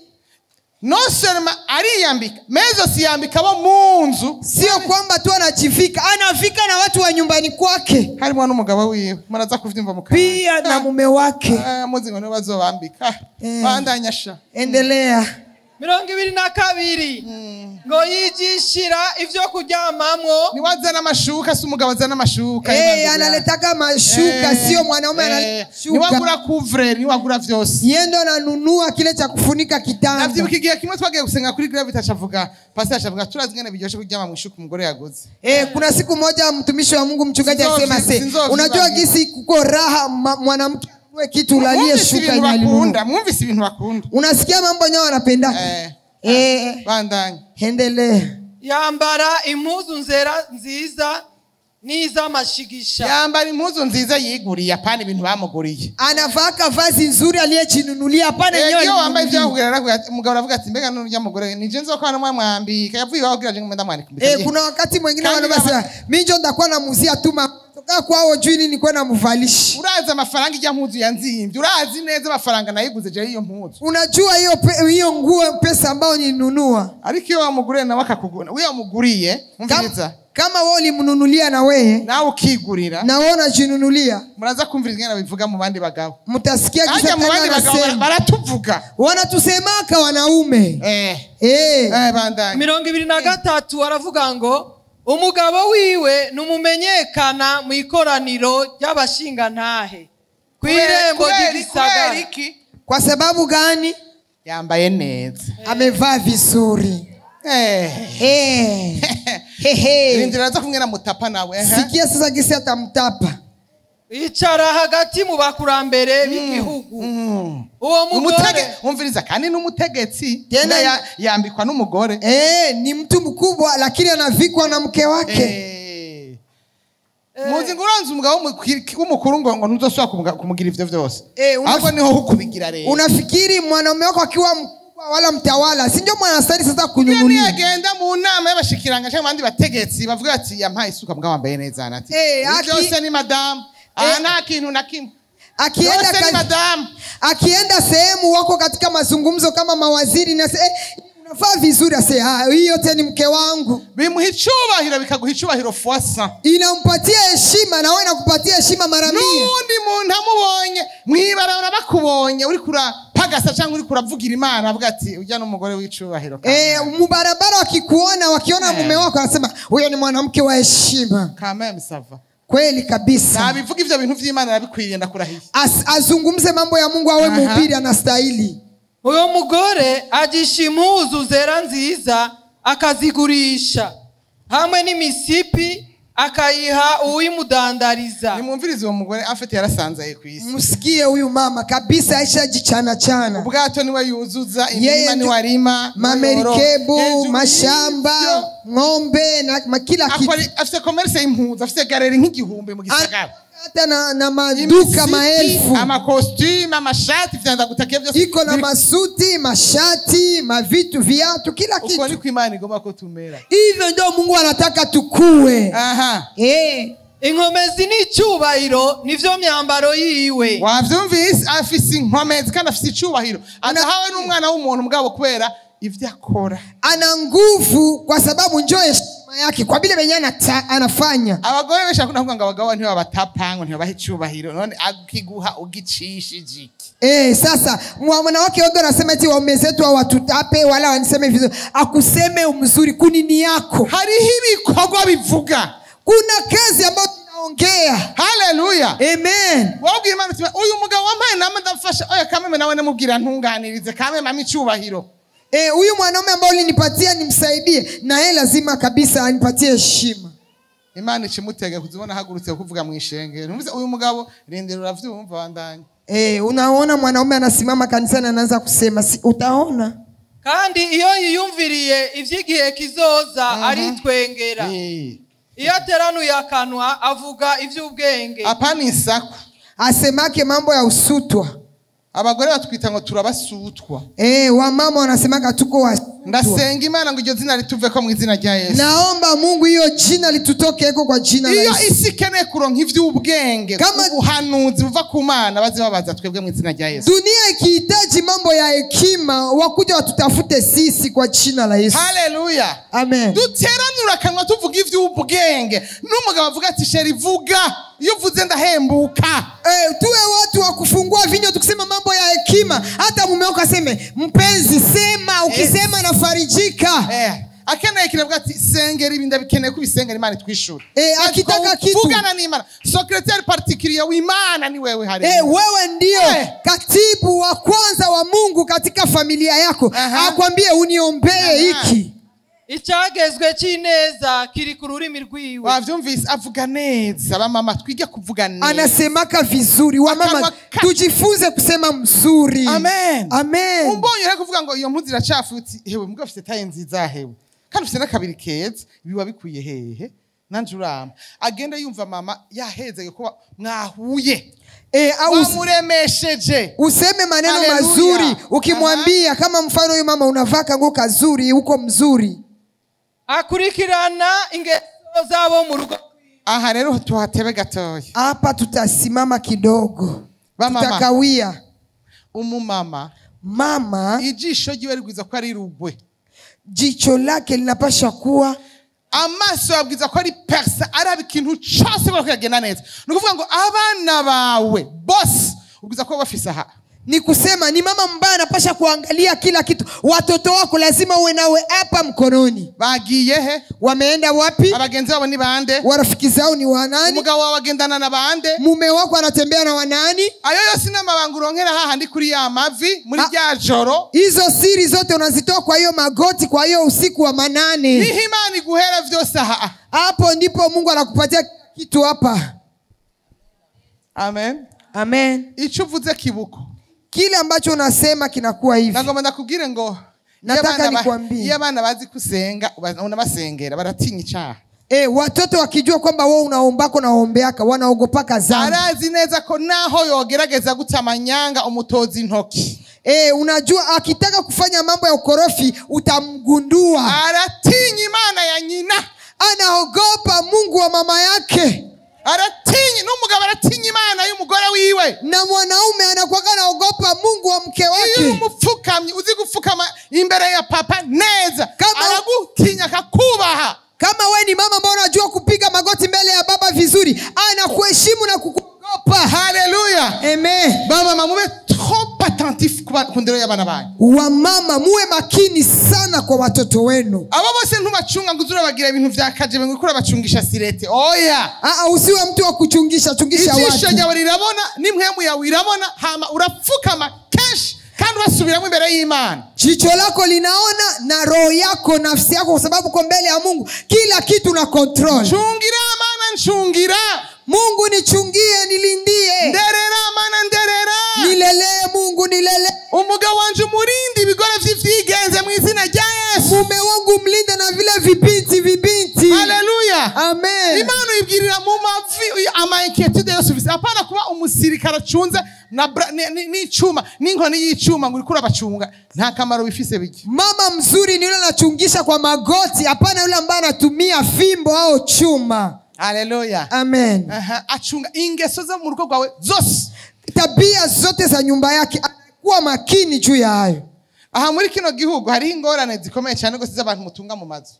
A: Non seulement ariyambika, mezo siyambika abo mu nzu,
B: Sio kwamba tu anajivika, anavika na watu wa nyumbani kwake
A: harimo n'umugabo wiwe, muraza kuvyumva mu kanya.
B: pia na mume wake.
A: Muzi ngo niwe bazobambika. Bandanya sha.
B: Endelea.
C: 22 ngo yigishira ivyo kuryamamwo.
A: Niwe azana amashuka, si umugabo azana amashuka.
B: Analetaka mashuka, sio mwanaume analeta
A: Niwe
B: shuka.
A: agura couvre, niwe agura vyose.
B: Yeye ndo ananunua kile cha kufunika kitanda.
A: Navyibuka igihe kimwe twagiye gusenga kuri Gravity, acavuga, pastor acavuga turazi ingene biryoshe kuryama mu ishuka umugore yaguze.
B: Kuna siku moja mtumishi wa Mungu mchungaji alisema se, unajua gisi kuko raha mwanamke anunue kitu ulalie
A: Mwumvise
B: shuka
A: ibintu
B: yenye alinunua.
A: bakunda, mwumvise ibintu bakunda.
B: Unasikia mambo yenyewe wanapenda.
A: Bandanye.
B: Endelea.
C: Yambara impuzu nzera nziza n'iz'amashigisha.
A: Yambara impuzu nziza yiguriye, apana ibintu bamuguriye.
B: Anavaka vazi nzuri aliyejinunulia, hapana yenyewe
A: Iyo wambaye
B: alinunulia.
A: ibyo bakugurira, aravuga ati, umugabo aravuga ati mbega none urya mugore nije nzokora namwambika, yavuye iwawe kugira ngo ndamwambike.
B: Kuna wakati mwingine
A: Kandi
B: wanaume wanasema, mimi njo ndakuwa namuzia tu toka kwao juu ili nikuwe namvalisha.
A: Urazi amafaranga ijya mpuzu yanzimvye, urazi neza amafaranga nayiguze je iyo mpuzu.
B: Unajua hiyo nguo pesa ambayo nilinunua.
A: Ariko iyo wamuguriye nawe akakugura, iyo wamuguriye, umviriza.
B: Kama wewe ulimnunulia na wewe,
A: Nawe ukigurira,
B: na wewe unajinunulia,
A: muraza kumviriza ingene babivuga mu bandi bagabo.
B: Mtasikia kisa
A: Hajya mu
B: tena
A: bandi bagabo
B: anasema.
A: baratuvuga.
B: Wanatusemaka wanaume.
A: Bandanye.
C: 23 aravuga ngo umugabo wiwe numumenyekana mu ikoraniro ry'abashingantahe kw'irembo ry'igisagara.
B: Kwa sababu gani?
A: Yambaye neza.
B: Amevaa vizuri.
A: Rindira aza kumwe na mutapa nawe.
B: Sikia sasa gisi atamtapa.
C: Icara hagati mu bakurambere b'igihugu. Uwo mugore
A: Umviriza, kandi n'umutegetsi
B: Tena
A: yambikwa n'umugore.
B: Ni mtu mkubwa lakini anavikwa na mke wake.
A: Muzi ngo uranze umugabo w'umukuru ngo ntuzosubira kumugira ivyo vyose. Ahubwo niho hukubigira rero.
B: Unafikiri mwanaume wako akiwa mkubwa wala mtawala, si ndio mwanastahili sasa kununulia?
A: Agenda mu nama y'abashikiranga cyangwa abandi bategetsi bavuga ati yampaye isuka mugabo wambaye neza anati. Byose ni madame. Ana kintu na kimwe.
B: Akienda sehemu wako katika mazungumzo kama mawaziri na unavaa vizuri, ase hii yote ni mke wangu.
A: Bimuha icubahiro, bikaguha icubahiro fwasa.
B: Inampatia heshima na wewe inakupatia heshima mara 100.
A: Nundi muntu amubonye mwibarabara bakubonye uri kurapagasa cyangwa uri kuravugira Imana avuga ati ujya n'umugore w'icubahiro.
B: Mubarabara wakikuona, wakiona mume wako anasema huyo ni mwanamke wa heshima.
A: Kama msava.
B: Kweli kabisa.
A: Nabivuga ivyo bintu vy'Imana nabikwiriye ndakurahiye.
B: Azungumze mambo ya Mungu awe mhubiri anastahili.
C: Uyo mugore ajisha impuzu zera nziza akazigurisha hamwe n'imisipi akayiha uwimudandariza.
A: Nimumvirize uwo mugore afite yarasanzaye ku isi.
B: Msikie huyu mama kabisa aisha jichana chana.
A: Ubwato niwe yuzuza, imirima niwe arima,
B: mamerikebu, mashamba, ng'ombe na kila kitu.
A: Afite commerce y'impuzu, afite galeri nk'igihumbi mu gisagara.
B: Hata na maduka maelfu,
A: amakostume, amashati, vyanza gutakia byose.
B: Iko na masuti, mashati, mavitu, viatu, kila kitu.
A: Uko ni kwimana igomba ko tumera.
B: Hivyo ndio Mungu anataka tukue.
C: Inkomezi n'icyubahiro nivyo myambaro yiwe.
A: Wavyumvise, afise inkomezi kandi afise icyubahiro. Anahawe n'umwana w'umuntu mugabo kubera ivyo akora.
B: Ana nguvu kwa sababu njoo heshima yake kwa vile venye anafanya.
A: Abagore benshi bakunda kuvuga ngo abagabo ntibabatapa, ngo ntibabahe icyubahiro, none akiguha ugicishije iki?
B: Sasa mwanawake wengi wanasema eti waume zetu hawatutape wala waniseme vizuri. Akuseme mzuri kunini yako.
A: Hariho ibikorwa bivuga.
B: Kuna kazi ambayo tunaongea.
A: Haleluya.
B: Amen.
A: Wabwira Imana uti uyu mugabo wampaye nama ndafasha, oya kameme nawe namubwira ntunganirize, kameme mama icyubahiro.
B: Huyu mwanaume ambao ulinipatia nimsaidie, na yeye lazima kabisa anipatie heshima.
A: Imana ikimutega kuzibona hagurutse kuvuga mu ishengero. Numvise uyu mugabo rindira uravyumva bandanye.
B: Unaona mwanaume anasimama kanisani anaanza kusema, si utaona.
C: Kandi iyo yiyumviriye ivyigihe kizoza aritwengera. Iyo ateranuye akanwa avuga ivy'ubwenge.
A: Apana insaku.
B: Asemake mambo ya usutwa.
A: Abagore batwita ngo turabasutwa.
B: Wamama wanasemaka tuko wasutwa.
A: Ndasenga Imana ngo iryo zina rituveko mu izina rya Yesu.
B: Naomba Mungu hiyo jina litutoke eko kwa jina la Yesu.
A: Iyo isi ikeneye kuronka ivy'ubwenge, ubuhanuzi buva ku Mana, bazibabaza twebwe mu izina rya Yesu.
B: Dunia ikihitaji mambo ya hekima, wakuja watutafute sisi kwa jina la Yesu.
A: Haleluya.
B: Amen.
A: Duteranura akanwa tuvuga ivy'ubwenge. N'umugabo avuga ati sheri vuga, iyo uvuze ndahembuka.
B: Tuwe watu wa kufungua vinywa tukisema mambo ya hekima. Hata mume wako aseme mpenzi sema, ukisema nafarijika.
A: Akeneye kiravuga ati sengera ibi ndabikeneye kubisengera Imana itwishure.
B: Akitaka kitu
A: vugana n'Imana. Secrétaire particulier w'Imana ni wewe hari.
B: Wewe ndio katibu wa kwanza wa Mungu katika familia yako. Akwambie uniombee hiki.
C: Icyagezwe cy'ineza kiri ku rurimi rwiwe.
A: Wavyumvise, avuga neza. Abamama twige kuvuga neza.
B: Anasemaka vizuri. Wamama tujifunze kusema mzuri.
A: Amen.
B: Amen.
A: Umbonye rero kuvuga ngo iyo mpuzu iracafutse, hewe mbwa ufite taye nziza hewe. Kandi ufite n'akabiri keza, biba bikwiye hehe. Nanje urama. Agenda yumva mama yahezeye ko mwahuye. Wamuremesheje.
B: Useme maneno
A: Hallelujah.
B: mazuri ukimwambia. Kama mfano huyu mama unavaa kanguo kazuri, uko mzuri.
C: Akurikirana ingeso zabo mu rugo.
A: Aha rero tuhatebe gatoya.
B: Hapa tutasimama kidogo.
A: Bamama.
B: Tutakawia.
A: Umumama.
B: Mama,
A: ijisho ryiwe rigwiza ko ari rugwe.
B: Jicho lake linapasha kuwa
A: amaso yabwiza ko ari persa, araba ikintu cyose ko kagenda neza. Ni ukuvuga ngo abana bawe boss ubwiza ko bafise aha.
B: Ni kusema ni mama mbaya anapasha kuangalia kila kitu. Watoto wako lazima uwe nawe hapa mkononi.
A: Bagiye he?
B: Wameenda wapi?
A: Abagenzi babo ni bande?
B: Warafiki zao ni wanani?
A: Umugabo wawe agendana na bande?
B: Mume wako anatembea na wanani?
A: Ayo yose n'amabanga uronkera hahandi kuri ya mavi muri rya joro.
B: Hizo siri zote unazitoa kwa hiyo magoti, kwa hiyo usiku wa manane.
A: Niho Imana iguhera vyose aha.
B: Hapo ndipo Mungu anakupatia kitu hapa.
A: Amen.
B: Amen.
A: Ico uvuze kibuko.
B: Kile ambacho unasema kinakuwa hivi.
A: Nagomba ndakubwire ngo
B: Nataka nikwambie.
A: Iyo abana bazi kusenga unabasengera baratinya icaha.
B: Watoto wakijua kwamba wewe unaombako na uombeaka wanaogopaka dhambi.
A: Arazi neza ko naho yogerageza gutamanyanga umutozi intoki.
B: Unajua akitaka kufanya mambo ya ukorofi utamgundua.
A: Aratinya Imana ya nyina.
B: Anaogopa Mungu wa mama yake.
A: Aratinya n'umugabo, aratinya Imana y'umugore wiwe.
B: Na mwanaume anakuwa anaogopa Mungu wa mke wake.
A: Iyo umupfukamye uzi gupfukama imbere ya papa neza, aragutinya akakubaha.
B: Kama we ni mama ambaye unajua kupiga magoti mbele ya baba vizuri, anakuheshimu na kukuogopa.
A: Haleluya.
B: Amen.
A: Baba mama mube trop attentif ku ndero y'abana banyu.
B: Wamama muwe makini sana kwa watoto wenu.
A: Abo bose ntubacunga ngo uzurabagira ibintu vya kajebe ngo ukura bacungisha sirete. Oya.
B: Usiwe mtu wa kuchungisha chungisha watu.
A: Ijisho ryawe rirabona n'impwemu yawe irabona, hama urapfukama kenshi kandi urasubiramo imbere y'Imana.
B: Jicho lako linaona na roho yako, nafsi yako, kwa sababu uko mbele ya Mungu kila kitu na control.
A: Chungira mana nchungira.
B: Mungu nichungie, nilindie.
A: Nderera mana nderera.
B: Nilelee Mungu, nilelee.
A: Umugabo wanje umurinde ibigore vy'ivyigenze mu izina rya Yesu.
B: Mume wangu mlinde na vile vibinti vibinti.
A: Haleluya.
B: Amen.
A: Imana ibwirira mu mavi ama inquiétude yose ufise. Apana kuba umusirikare acunze na n'icuma n'inkoni y'icuma ngo uriko urabacunga, nta kamaro bifise biki.
B: Mama mzuri ni yule anachungisha kwa magoti, hapana yule ambaye anatumia fimbo au chuma.
A: Haleluya.
B: Amen.
A: Achunga ingeso zo mu rugo rwawe zose,
B: tabia zote za nyumba yake, kuwa makini juu ya hayo.
A: Aha muri kino gihugu hari ingorane zikomeye cyane gose z'abantu mutunga mu mazu.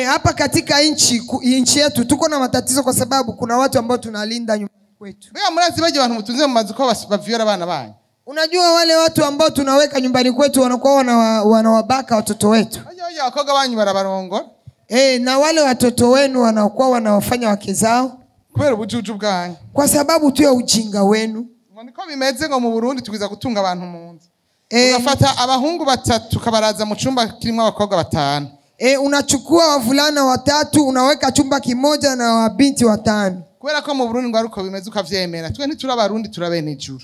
B: Hapa katika nchi yetu tuko na matatizo kwa sababu kuna watu ambao tunalinda nyumba kwetu.
A: Mbega murazi baje abantu mutunze mu mazu ko bavyora abana banyu.
B: Unajua wale watu ambao tunaweka nyumbani kwetu wanakuwa wanawabaka watoto wetu.
A: Oya abakobwa banyu barabarongora.
B: Na wale watoto wenu wanakuwa wanawafanya wake zao
A: kubera ubujuju bwanyu.
B: Kwa sababu tu ya ujinga wenu.
A: Niko bimeze ngo mu Burundi tugwiza gutunga abantu mu nzu. Ugafata abahungu batatu kabaraza mu cumba kirimo abakobwa batanu.
B: Unachukua wavulana watatu unaweka chumba kimoja na wabinti watano.
A: Kubera ko mu Burundi ngo aruko bimeze ukavyemera. Twe ntitura abarundi turabene ijuru.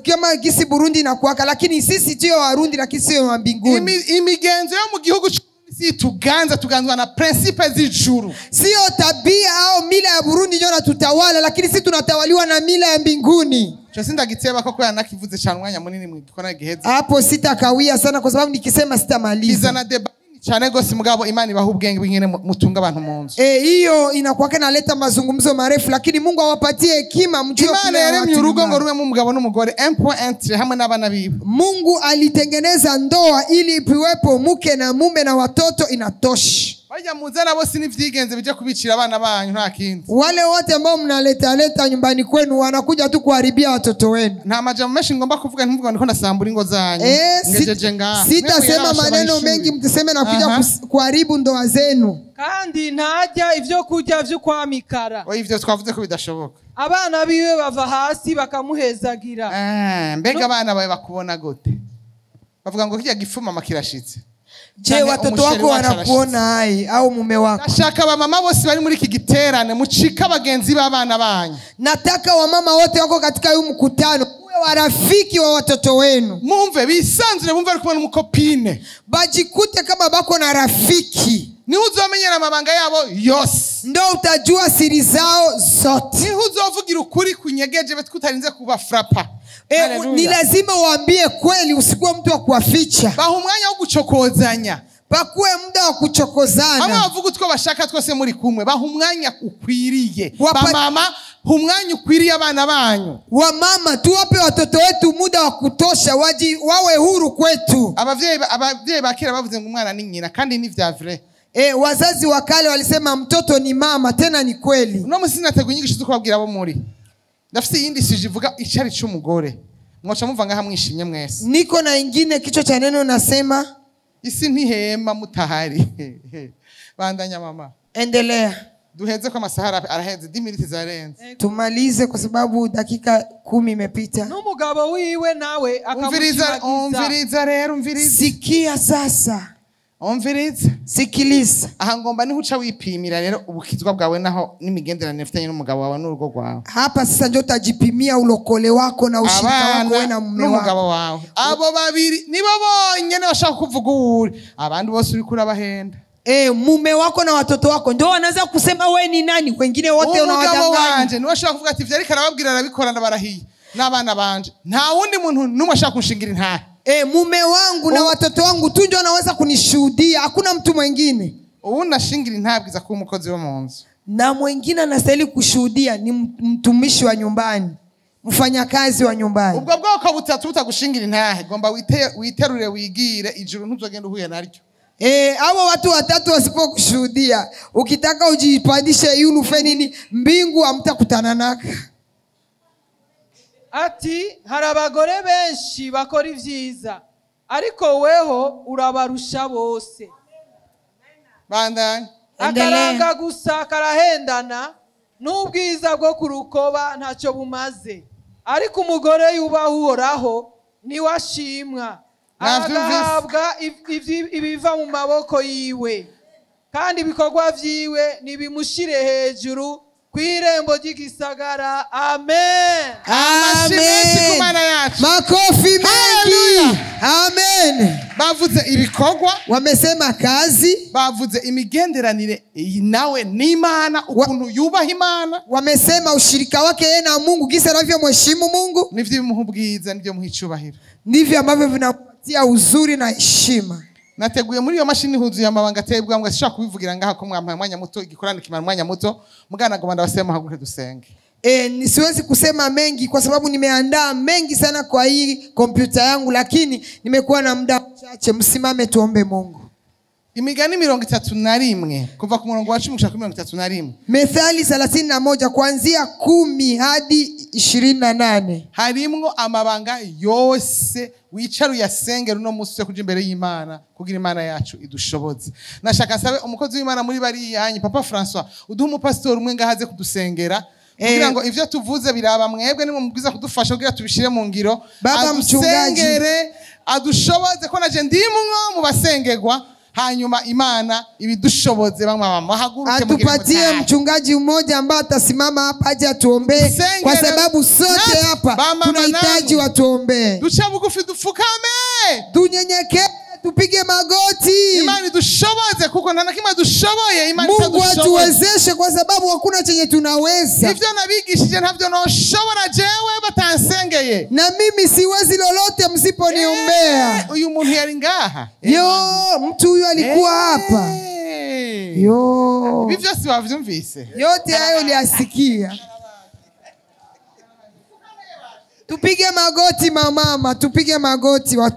B: Kama gisi Burundi inakuwaka, lakini sisi sio Warundi lakini sio wa mbinguni.
A: Imigenzo yo mu gihugu si tuganza tuganzwa na principe z'ijuru.
B: Sio tabia au mila ya Burundi ndio natutawala, lakini sisi tunatawaliwa na mila ya mbinguni.
A: Cyo sindagiteba ko kwa nakivuze cyane umwanya munini mu gikona giheze.
B: Hapo sitakawia sana kwa sababu nikisema sitamaliza.
A: Kizana deba cyane gose mugabo Imana ibaha ubwenge bw'ingene mutunga abantu mu nzu.
B: Hiyo inakuwa inaleta mazungumzo marefu, lakini Mungu awapatie hekima mjue.
A: Imana yaremye urugo ngo rubemo umugabo n'umugore 1.1 hamwe n'abana biwe.
B: Mungu alitengeneza ndoa ili iwepo mke na mume na watoto, inatosha.
A: Bajya muzana bose n'ivyigenze bije kubicira abana banyu nta kindi.
B: Wale wote ambao mnaleta leta nyumbani kwenu wanakuja tu kuharibia watoto wenu.
A: Nta majambo menshi ngomba kuvuga, ntimuvuga ndiko ndasambura ingo zanyu. Ngejeje ngaha.
B: Sitasema maneno mengi mtiseme na kuja kuharibu ndoa zenu.
C: Kandi ntajya ivyo kurya vyo kwamikara.
A: Oya ivyo twavuze ko bidashoboka.
C: Abana biwe bava hasi bakamuhezagira.
A: Mbega abana bawe bakubona gute? Bavuga ngo kijya gifuma makirashitse.
B: Je, watoto wako wanakuona hai au mume wako?
A: Nashaka wamama bose bari muri iki giterane mucika bagenzi b'abana banyu.
B: Nataka wamama wote wako katika huu mkutano uwe warafiki wa watoto wenu.
A: Mumve bisanzure, mumve ari kumwe n'umukopine.
B: Bajikute kama bako na rafiki.
A: Niho uzomenyera amabanga yabo yose.
B: Ndo utajua siri zao zote.
A: Niho uzovugira ukuri kunyegeje betwe kubafrapa.
B: Ni lazima uambie kweli, usikuwe mtu wa kuwaficha.
A: Baha umwanya wo gucokozanya.
B: Pakuwe muda wa kuchokozana.
A: Hamwe bavuga utwo bashaka twose muri kumwe, baha umwanya ukwiriye. Ba mama, umwanya ukwiriye abana banyu.
B: Wa mama, tuwape watoto wetu muda wa kutosha, wawe huru kwetu.
A: Abavyeyi ba kera bavuze ngo umwana ni nyina, kandi ni vya vrai.
B: Wazazi wa kale walisema mtoto ni mama, tena ni kweli.
A: Uno musi nateguye inyigisho zo kubabwira abo muri. Ndafise iyindi sujet ivuga icari c'umugore. Mwoca mumva ngaha mwishimye mwese.
B: Niko na ingine kichwa cha neno nasema
A: isi ntihema mutahari. Bandanya mama.
B: Endelea.
A: Duheze kwa masahara araheze 10 minutes zarenze.
B: Tumalize kwa sababu dakika 10 imepita.
C: N'umugabo wiwe nawe akamushimagiza.
A: Umviriza rero, umviriza.
B: Sikia sasa.
A: Umviriza.
B: Sikiliza.
A: Aha ngomba niho uca wipimira rero ubukizwa bwawe naho n'imigenderanire ufitanye n'umugabo wawe n'urugo rwawe.
B: Hapa sasa ndio utajipimia ulokole wako na ushirika wako wewe na mume
A: n'umugabo
B: wako.
A: Wawe. Abo babiri nibo bonyene bashaka kuvuga uwuri. Abandi bose uriko urabahenda.
B: Mume wako na watoto wako ndio wanaweza kusema wewe ni nani, wengine wote unawadanganya.
A: Umugabo wanje niwe ashaka kuvuga ati ivyo ariko arababwira arabikora ndabarahiye. N'abana banje. Nta wundi muntu numwe ashaka kunshingira intahe.
B: Mume wangu na watoto wangu tu ndio wanaweza kunishuhudia, hakuna mtu mwingine.
A: Uwundi ashingira intabwiza kuba umukozi wo mu nzu.
B: Na mwingine anastahili kushuhudia ni mtumishi wa nyumbani, mfanyakazi wa nyumbani.
A: Ubwo bwoko butatu butagushingira intahe, gomba witerure wigire ijuru ntuzogenda uhuye naryo.
B: Hao watu watatu wasipokushuhudia, ukitaka ujipandishe yulu nini, mbingu hamtakutana naka.
C: Ati hari abagore benshi bakora ivyiza ariko weho urabarusha bose.
A: Bandanye.
C: Akaranga gusa karahendana n'ubwiza bwo kurukoba ntacyo bumaze, ariko umugore yubaha Uhoraho niwe ashimwa, agahabwa ibiva mu maboko yiwe, kandi ibikorwa vyiwe nibimushire hejuru kw'irembo ry'igisagara. Amen.
B: Amen. Makofi mengi. Amen.
A: Bavuze ibikorwa,
B: wamesema kazi,
A: bavuze imigenderanire nawe n'Imana, ukuntu yubaha Imana,
B: wamesema ushirika wake yeye na Mungu, gisa anavyomheshimu Mungu,
A: nivyo bimuha ubwiza, nivyo bimuha icubahiro,
B: ndivyo ambavyo vinapatia uzuri na heshima.
A: Nateguye muri iyo mashini huzuye amabanga atebwa ngo sishaka kubivugira ngaha ko mwampaye umwanya muto, igikorane kimara umwanya muto, mugana ngo ndabasema haguruke dusenge.
B: Nisiwezi kusema mengi kwa sababu nimeandaa mengi sana kwa hii kompyuta yangu, lakini nimekuwa na muda mchache. Msimame tuombe Mungu.
A: Imigani 31 kuva ku murongo wa 10 gushika 31.
B: Methali 31 kuanzia 10 hadi 28.
A: Harimwo amabanga yose wicara uyasengera uno musi kuja imbere y'Imana kugira Imana yacu idushoboze. Nashaka sabe umukozi w'Imana muri bariyanyi Papa François uduhe umupastori umwe ngahaze kudusengera kugira ngo ivyo tuvuze biraba mwebwe nimwe mubwiza kudufasha kugira tubishire mu ngiro.
B: Baba mchungaji
A: adushoboze ko naje ndimwo mu basengerwa, hanyuma Imana ibidushoboze bamwe bahaguruke mugire.
B: Atupatie mchungaji mmoja ambaye atasimama hapa aje atuombee, kwa sababu sote hapa tunahitaji watuombee.
A: Duce bugufi dupfukame,
B: tunyenyekee, tupige magoti.
A: Imana idushoboze kuko nta na kimwe dushoboye. Imana
B: Mungu atuwezeshe kwa sababu hakuna chenye tunaweza.
A: Ivyo nabigishije ntavyo noshobora jewe batansengeye.
B: Na mimi siwezi lolote msiponiombea.
A: Uyu muntu yari ngaha.
B: Yo, mtu huyu alikuwa hapa. Yo.
A: Ibi vyose wavyumvise.
B: Yote hayo uliyasikia. Tupige magoti mama, tupige magoti watu.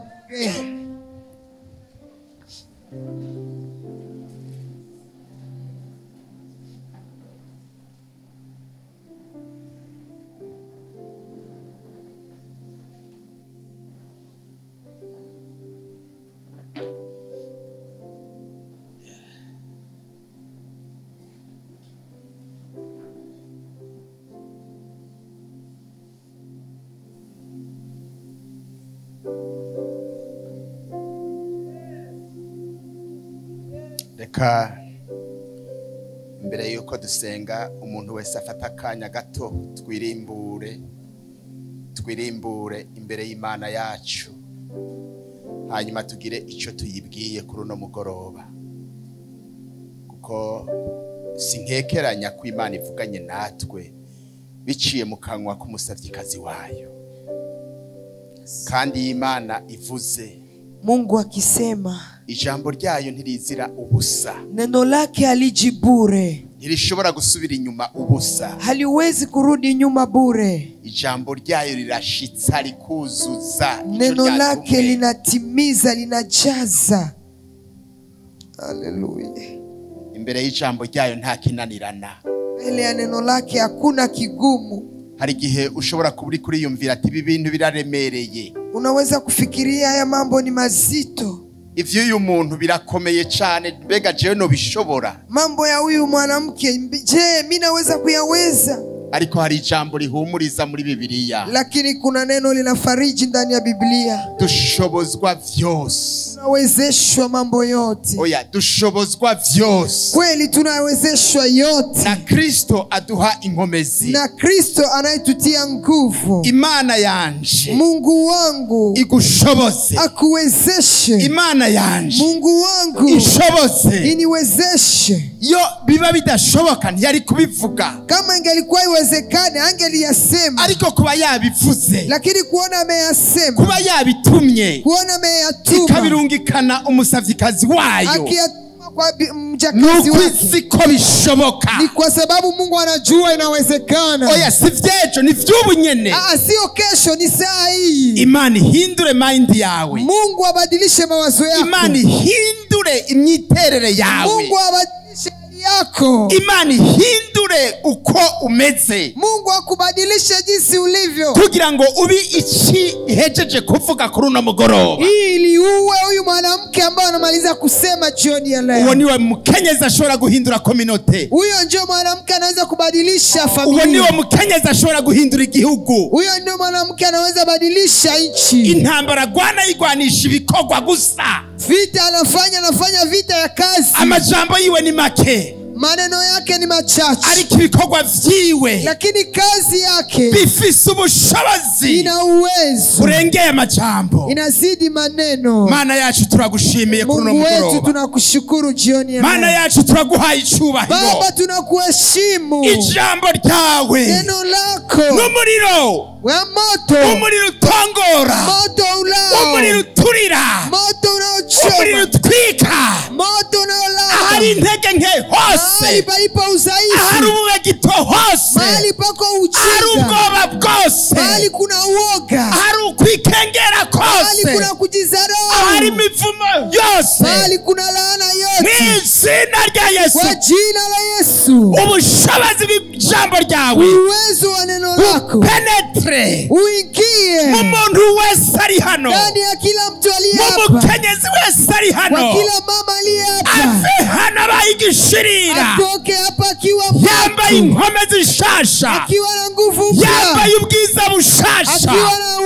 D: Reka mbere yuko dusenga umuntu wese afata akanya gato twirimbure imbere y'Imana yacu, hanyuma tugire icyo tuyibwiye kuri uno mugoroba, kuko sinkekeranya ko Imana ivuganye natwe biciye mu kanwa k'umusavyikazi wayo. Kandi Imana ivuze,
B: Mungu akisema,
D: ijambo ryayo ntirizira ubusa,
B: neno lake haliji bure,
D: ntirishobora gusubira inyuma ubusa,
B: haliwezi kurudi nyuma bure.
D: Ijambo ryayo rirashitsa rikuzuza,
B: neno lake linatimiza, linajaza. Haleluya.
D: Imbere y'ijambo ryayo nta kinanirana,
B: mbele ya neno lake hakuna kigumu.
D: Hari igihe ushobora kuba uri kuriyumvira ati ibi bintu biraremereye.
B: Unaweza kufikiria haya mambo ni mazito.
D: Ivyo uyu muntu birakomeye cyane, mbega jewe no bishobora.
B: Mambo ya huyu mwanamke, je, mimi naweza kuyaweza?
D: Ariko hari ijambo rihumuriza muri Bibiliya.
B: Lakini kuna neno linafariji ndani ya Biblia.
D: Dushobozwa vyose.
B: Tunawezeshwa mambo yote.
D: Oya, dushobozwa vyose.
B: Kweli tunawezeshwa yote.
D: Na Kristo aduha inkomezi.
B: Na Kristo anayetutia nguvu.
D: Imana yanje.
B: Mungu wangu
D: igushoboze.
B: Akuwezeshe.
D: Imana yanje.
B: Mungu wangu
D: ishoboze.
B: Iniwezeshe.
D: Yo biba bidashoboka ntiyari kubivuga.
B: Kama ingelikuwa iwezekane angeliyasema.
D: Ariko kuba yabivuze.
B: Lakini kuona ameyasema.
D: Kuba yabitumye.
B: Kuona ameyatuma.
D: Ikabirungikana umusavyikazi wayo.
B: Akiyatuma kwa mjakazi wake.
D: Nuko bishoboka.
B: Ni kwa sababu Mungu anajua inawezekana.
D: Oya, si vyejo, ni vy'ubu nyene.
B: Sio kesho, ni saa hii.
D: Imana ihindure mind yawe.
B: Mungu abadilishe mawazo yako.
D: Imana ihindure imyiterere yawe.
B: Mungu abadilishe yako.
D: Imana ihindure uko umeze.
B: Mungu akubadilishe jinsi ulivyo.
D: Kugira ngo ubi iki ihejeje kuvuga kuri uno mugoroba.
B: Ili uwe huyu mwanamke ambaye anamaliza kusema jioni ya leo.
D: Uwo niwe mukenyezi ashobora guhindura community.
B: Huyo ndio mwanamke anaweza kubadilisha familia.
D: Uwo niwe mukenyezi ashobora guhindura igihugu.
B: Huyo ndio mwanamke anaweza badilisha nchi.
D: Intambara gwana igwanisha ibikorwa gusa.
B: Vita anafanya vita ya kazi.
D: Amajambo yiwe ni make.
B: Maneno yake ni machache.
D: Ariko ibikorwa vyiwe.
B: Lakini kazi yake
D: bifise ubushobozi.
B: Ina uwezo.
D: Urengeye amajambo.
B: Inazidi maneno.
D: Mana yacu turagushimiye kuri uno
B: Mungu
D: mugoroba.
B: wetu tunakushukuru jioni ya leo.
D: Mana yacu turaguhaye icubahiro.
B: Baba tunakuheshimu.
D: Ijambo ryawe.
B: Neno lako.
D: N'umuriro.
B: Wa moto.
D: Umuriro utongora.
B: Moto ulao.
D: Umuriro uturira.
B: Moto unaochoma.
D: Umuriro utwika.
B: Moto unaolala.
D: Ahari intege nke hose.
B: Mahali palipo udhaifu.
D: Ahari ububegito hose.
B: Mahali pako ujinga.
D: Ahari ubwoba bwose.
B: Mahali kuna uoga.
D: Ahari ukwikengera kose.
B: Mahali kuna kujidharau.
D: Ahari imivumo yose.
B: Mahali kuna laana yote.
D: Mw'izina rya Yesu.
B: Kwa jina la Yesu.
D: Ubushobozi bw'ijambo ryawe.
B: Uwezo wa neno lako.
D: Penetre.
B: Uingie.
D: Mu muntu wese ari hano.
B: Ndani ya kila mtu aliye hapa.
D: Mu mukenyezi wese ari hano.
B: Kwa kila mama aliye hapa.
D: Ave hano abayigishirira.
B: Atoke hapa akiwa mtu.
D: Yambaye inkomezi nshasha.
B: Akiwa na nguvu mpya.
D: Yambaye ubwiza bushasha.
B: Akiwa na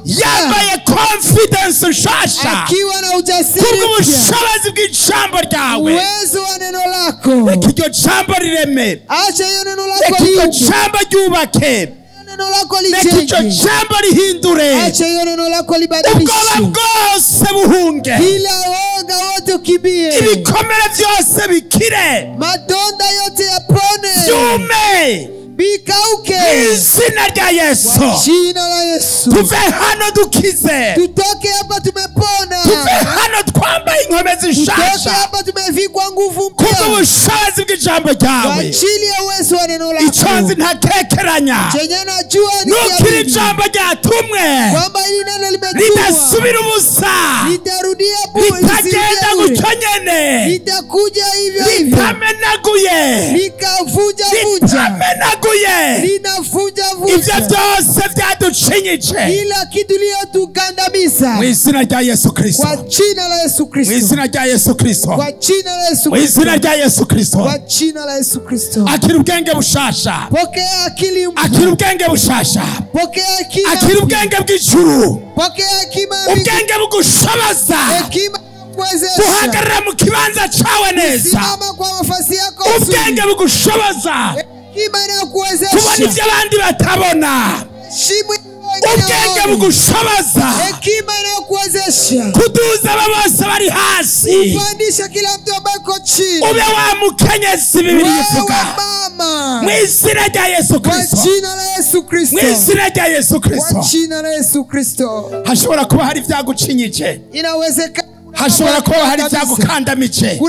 D: Yambaye confidence nshasha.
B: Akiwa na ujasiri mpya.
D: Kubw'ubushobozi bw'ijambo ryawe.
B: Uwezo wa neno lako.
D: Reka iryo jambo rireme.
B: Acha hiyo neno lako
D: Reka iryo
B: liuke.
D: jambo ryubake.
B: Neno lako
D: Reka iryo
B: lijenge.
D: jambo rihindure.
B: Acha hiyo neno lako libadilishe.
D: Ubwoba bwose buhunge.
B: Kila woga wote ukimbie.
D: Ibikomere byose bikire.
B: Madonda yote yapone.
D: Byume.
B: Bikauke.
D: Izina rya Yesu.
B: Kwa jina la Yesu.
D: Tuve hano dukize.
B: Tutoke hapa tumepona.
D: Tuve hano twambaye inkomezi
B: Tutoke
D: nshasha.
B: hapa tumevikwa nguvu mpya.
D: Kubw'ubushobozi bw'ijambo ryawe.
B: Kwa ajili ya uwezo wa neno lako.
D: Icyo nzi ntakekeranya.
B: Chenye najua ni
D: Nuko iri jambo ryatumwe.
B: Kwamba hili neno limetumwa.
D: Ridasubira ubusa.
B: Litarudia bure.
D: Litagenda gutyo nyene.
B: Litakuja hivyo hivyo.
D: Litamenaguye.
B: Likavunja vunja.
D: Litamenaguye.
B: Linafunja vunja.
D: Ivyo byose byaducinyije.
B: Kila kitu iliyotukandamiza.
D: Mu izina rya Yesu Kristo.
B: Kwa jina la Yesu Kristo.
D: Mu izina rya Yesu Kristo.
B: Kwa jina la Yesu
D: Mu izina rya Yesu Kristo.
B: Kwa jina la Yesu Kristo.
D: Akira ubwenge bushasha.
B: Pokea akili mpya.
D: Akira ubwenge bushasha.
B: Pokea akili.
D: Akira ubwenge bw'ijuru.
B: Pokea hekima.
D: Ubwenge bugushoboza.
B: Hekima kuwezesha.
D: Guhagarara mu kibanza cyawe neza.
B: Simama kwa nafasi yako.
D: Ubwenge bugushoboza.
B: Hekima inayokuwezesha.
D: Kubona ibyo abandi batabona. Ubwenge bugushoboza.
B: Hekima inayokuwezesha.
D: Kuduza abo bose bari hasi.
B: Kupandisha kila mtu ambaye yuko chini.
D: Ube wa mukenyezi Bibiliya ivuga.
B: Mama.
D: Mu izina rya Yesu Kristo.
B: Kwa jina la Yesu Kristo.
D: Mu izina rya Yesu Kristo.
B: Kwa jina la Yesu Kristo.
D: Hashobora kuba hari ibyagucinyije.
B: Inawezekana.
D: Hashobora kuba hari ibyagukandamije.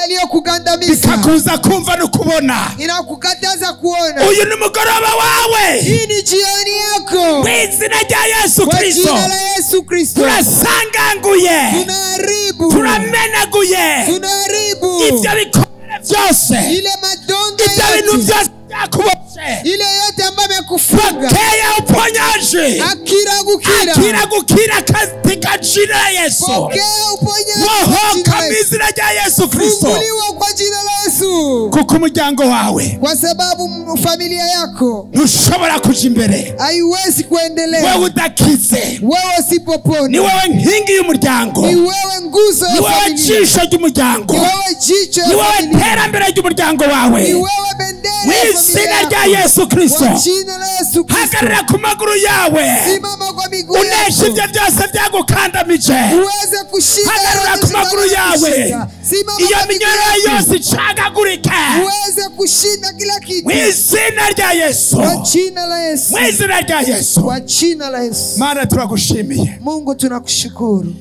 B: Aliyokugandamiza.
D: Bikakuza kumva no kubona.
B: Inakukataza kuona.
D: Uyu ni mugoroba wawe.
B: Hii ni jioni yako.
D: Mu izina rya Yesu Kristo.
B: Kwa jina la Yesu Kristo.
D: Turasanganguye.
B: Tunaharibu.
D: Turamenaguye.
B: Tunaharibu.
D: Ibyo bikomere byose.
B: Ile madonda
D: Ibyo
B: yote.
D: bintu byose byakuboshe.
B: Ile yote ambayo amekufunga.
D: Pokea uponyaji.
B: Akira gukira.
D: Akira gukira katika jina la Yesu.
B: Pokea uponyaji.
D: Wohoka mu izina rya Yesu Kristo.
B: Funguliwa kwa jina la Yesu Yesu.
D: Kuko umuryango wawe,
B: kwa sababu familia yako
D: ntushobora kuja imbere,
B: haiwezi kuendelea
D: wewe udakize,
B: wewe usipopona.
D: Ni wewe nkingi y'umuryango,
B: ni wewe nguzo ya
D: ni wewe
B: familia,
D: jisho ry'umuryango,
B: ni wewe jicho ya
D: ni wewe
B: familia,
D: terambere ry'umuryango wawe,
B: ni wewe bendera ya
D: mw'izina
B: familia
D: rya Yesu Kristo.
B: Kwa jina la Yesu Kristo.
D: Hagarara ku maguru yawe,
B: simama kwa miguu
D: uneshe
B: yako,
D: ibyo byose byagukandamije,
B: uweze kushinda
D: hagarara ku maguru yawe,
B: simama
D: iyo
B: kwa miguu
D: minyororo
B: yako,
D: yose icagagurike,
B: uweze kushinda kila kitu
D: mw'izina rya Yesu,
B: kwa jina la Yesu,
D: mw'izina rya Yesu.
B: kwa jina la Yesu.
D: Mana turagushimiye.
B: Mungu tunakushukuru.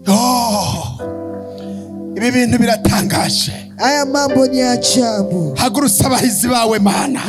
D: Oh, ibi bintu biratangaje.
B: Haya mambo ni ajabu.
D: Hagurutsa abahizi bawe Mana,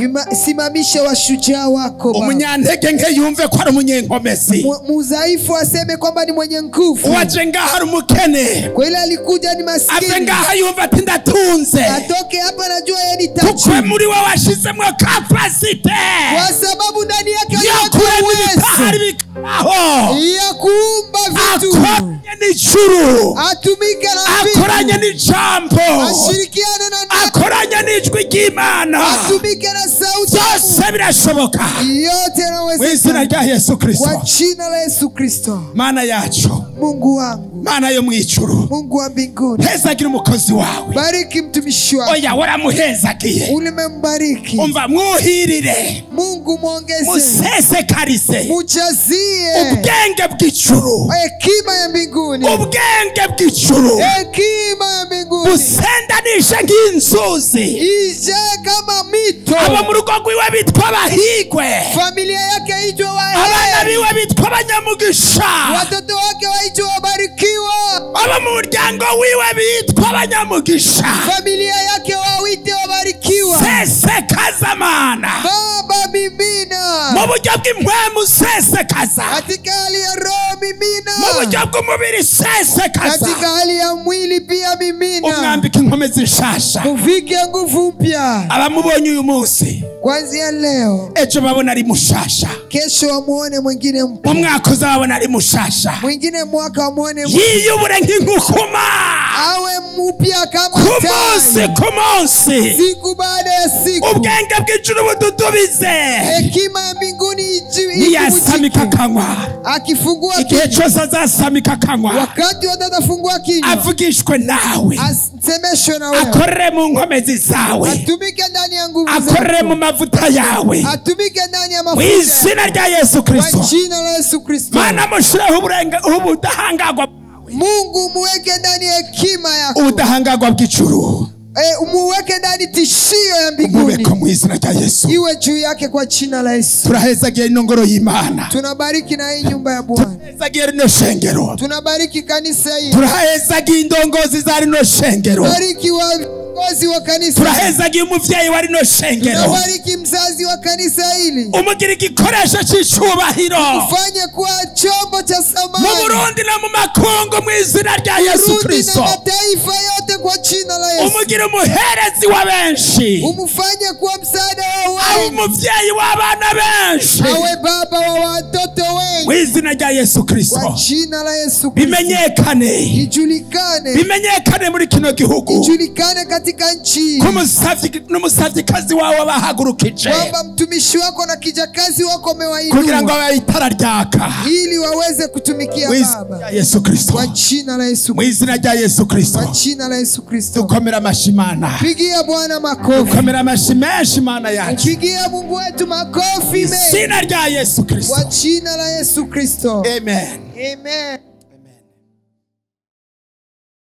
B: simamisha washujaa wako Baba.
D: Umunyantege nke yumve ko ari umunyenkomezi,
B: mudhaifu aseme kwamba ni mwenye nguvu,
D: uwaje ngaha ari umukene,
B: kwa ile alikuja ni maskini,
D: ave ngaha yumva ati ndatunze,
B: atoke hapa najua yeye ni
D: kuko
B: tajiri,
D: muri we washizemwo capacity
B: kwa sababu ndani yake
D: yo kurema ibitahari bikabaho,
B: ya kuumba vitu,
D: akoranye n'ijuru,
B: atumike na vitu,
D: akoranye n'ijambo,
B: ashirikiane na neno,
D: akoranye n'ijwi ry'Imana,
B: atumike na sauti,
D: byose birashoboka
B: yote yanawezekana
D: mw'izina rya Yesu Kristo.
B: kwa jina la Yesu Kristo.
D: Mana yacu,
B: Mungu wangu,
D: Mana yo mw'ijuru,
B: Mungu wa mbinguni,
D: hezagira umukozi wawe.
B: bariki mtumishi wako.
D: Oya, waramuhezagiye,
B: ulimembariki.
D: Umva, mwuhirire,
B: Mungu muongeze,
D: musesekarise
B: mujazie
D: ubwenge bw'ijuru,
B: hekima ya mbinguni,
D: ubwenge bw'ijuru,
B: hekima ya mbinguni
D: busendanishe nk'inzuzi,
B: ije kama mito.
D: Abo mu rugo rwiwe bitwa abahigwe,
B: familia yake itwe
D: abana
B: waheri,
D: biwe bitwa abanyamugisha,
B: watoto wake waitwe wabarikiwa,
D: abo mu muryango wiwe bitwa abanyamugisha.
B: familia yake waite wabarikiwa.
D: Sesekaza Mana,
B: Baba mimina
D: mu buryo bw'impwemu sesekaza,
B: katika hali ya roho mimina,
D: mu buryo bw'umubiri sesekaza,
B: katika hali ya mwili pia mimina,
D: umwambike inkomezi nshasha,
B: muvike nguvu mpya.
D: Abamubonye uyu munsi,
B: kuanzia leo,
D: ejo babona ari mushasha,
B: kesho wamuone mwingine mpya,
D: umwaka uzabona ari mushasha,
B: mwingine mwaka wamuone mpya,
D: yiyubure nk'inkukuma,
B: awe mpya kama
D: ku munsi ku munsi,
B: siku baada ya siku,
D: ubwenge bw'ijuru bududubize,
B: hekima ya mbinguni
D: niyasamika akanywa,
B: akifungua
D: igihe cyose azasamika akanywa,
B: wakati watafungua kinywa,
D: avugishwe nawe,
B: asemeshwe na wewe,
D: akorere mu nkomezi zawe,
B: atumike ndani ya nguvu zako,
D: akorere mu mavuta yawe,
B: atumike ndani ya mafuta,
D: mw'izina rya Yesu Kristo.
B: kwa jina la Yesu Kristo.
D: Mana mushireho ubudahangagwa,
B: Mungu muweke ndani hekima yako,
D: ubudahangagwa bw'ijuru,
B: umuweke ndani tishio ya mbinguni,
D: umubeko mw'izina rya Yesu,
B: iwe juu yake kwa jina la Yesu.
D: Turahezagiye ino ngoro y'Imana,
B: tunabariki na hii nyumba ya Bwana,
D: turahezagiye rino shengero,
B: tunabariki kanisa hili,
D: turahezagiye indongozi za rino shengero,
B: bariki viongozi wa kanisa,
D: turahezagiye umuvyeyi wa rino shengero,
B: tunabariki mzazi wa kanisa hili,
D: umugira igikoresho c'icubahiro,
B: ufanye kuwa chombo cha samani
D: mu Burundi no mu makungu mw'izina rya Yesu Kristo,
B: na mataifa yote kwa jina la Yesu,
D: umugira umuherezi wa benshi,
B: umufanye kuwa msaada wa wengi,
D: umuvyeyi w'abana benshi,
B: awe baba wa watoto wengi,
D: mw'izina rya Yesu Kristo,
B: kwa jina la Yesu Kristo,
D: bimenyekane,
B: ijulikane,
D: bimenyekane muri kino gihugu,
B: ijulikane katika nchi,
D: n'umusavyikazi wawe bahagurukije,
B: kwamba mtumishi wako na kijakazi wako umewainua,
D: kugira ngo abe itara ryaka,
B: ili waweze kutumikia Baba,
D: Yesu Kristo,
B: kwa jina la Yesu,
D: mw'izina rya Yesu Kristo,
B: kwa jina la Yesu Kristo.
D: Dukomera amashi Mana,
B: pigia Bwana makofi,
D: dukomera amashi menshi Mana yacu,
B: pigia Mungu wetu makofi mengi,
D: izina rya Yesu Kristo,
B: kwa jina la Yesu Kristo.
D: Amen.
B: Amen.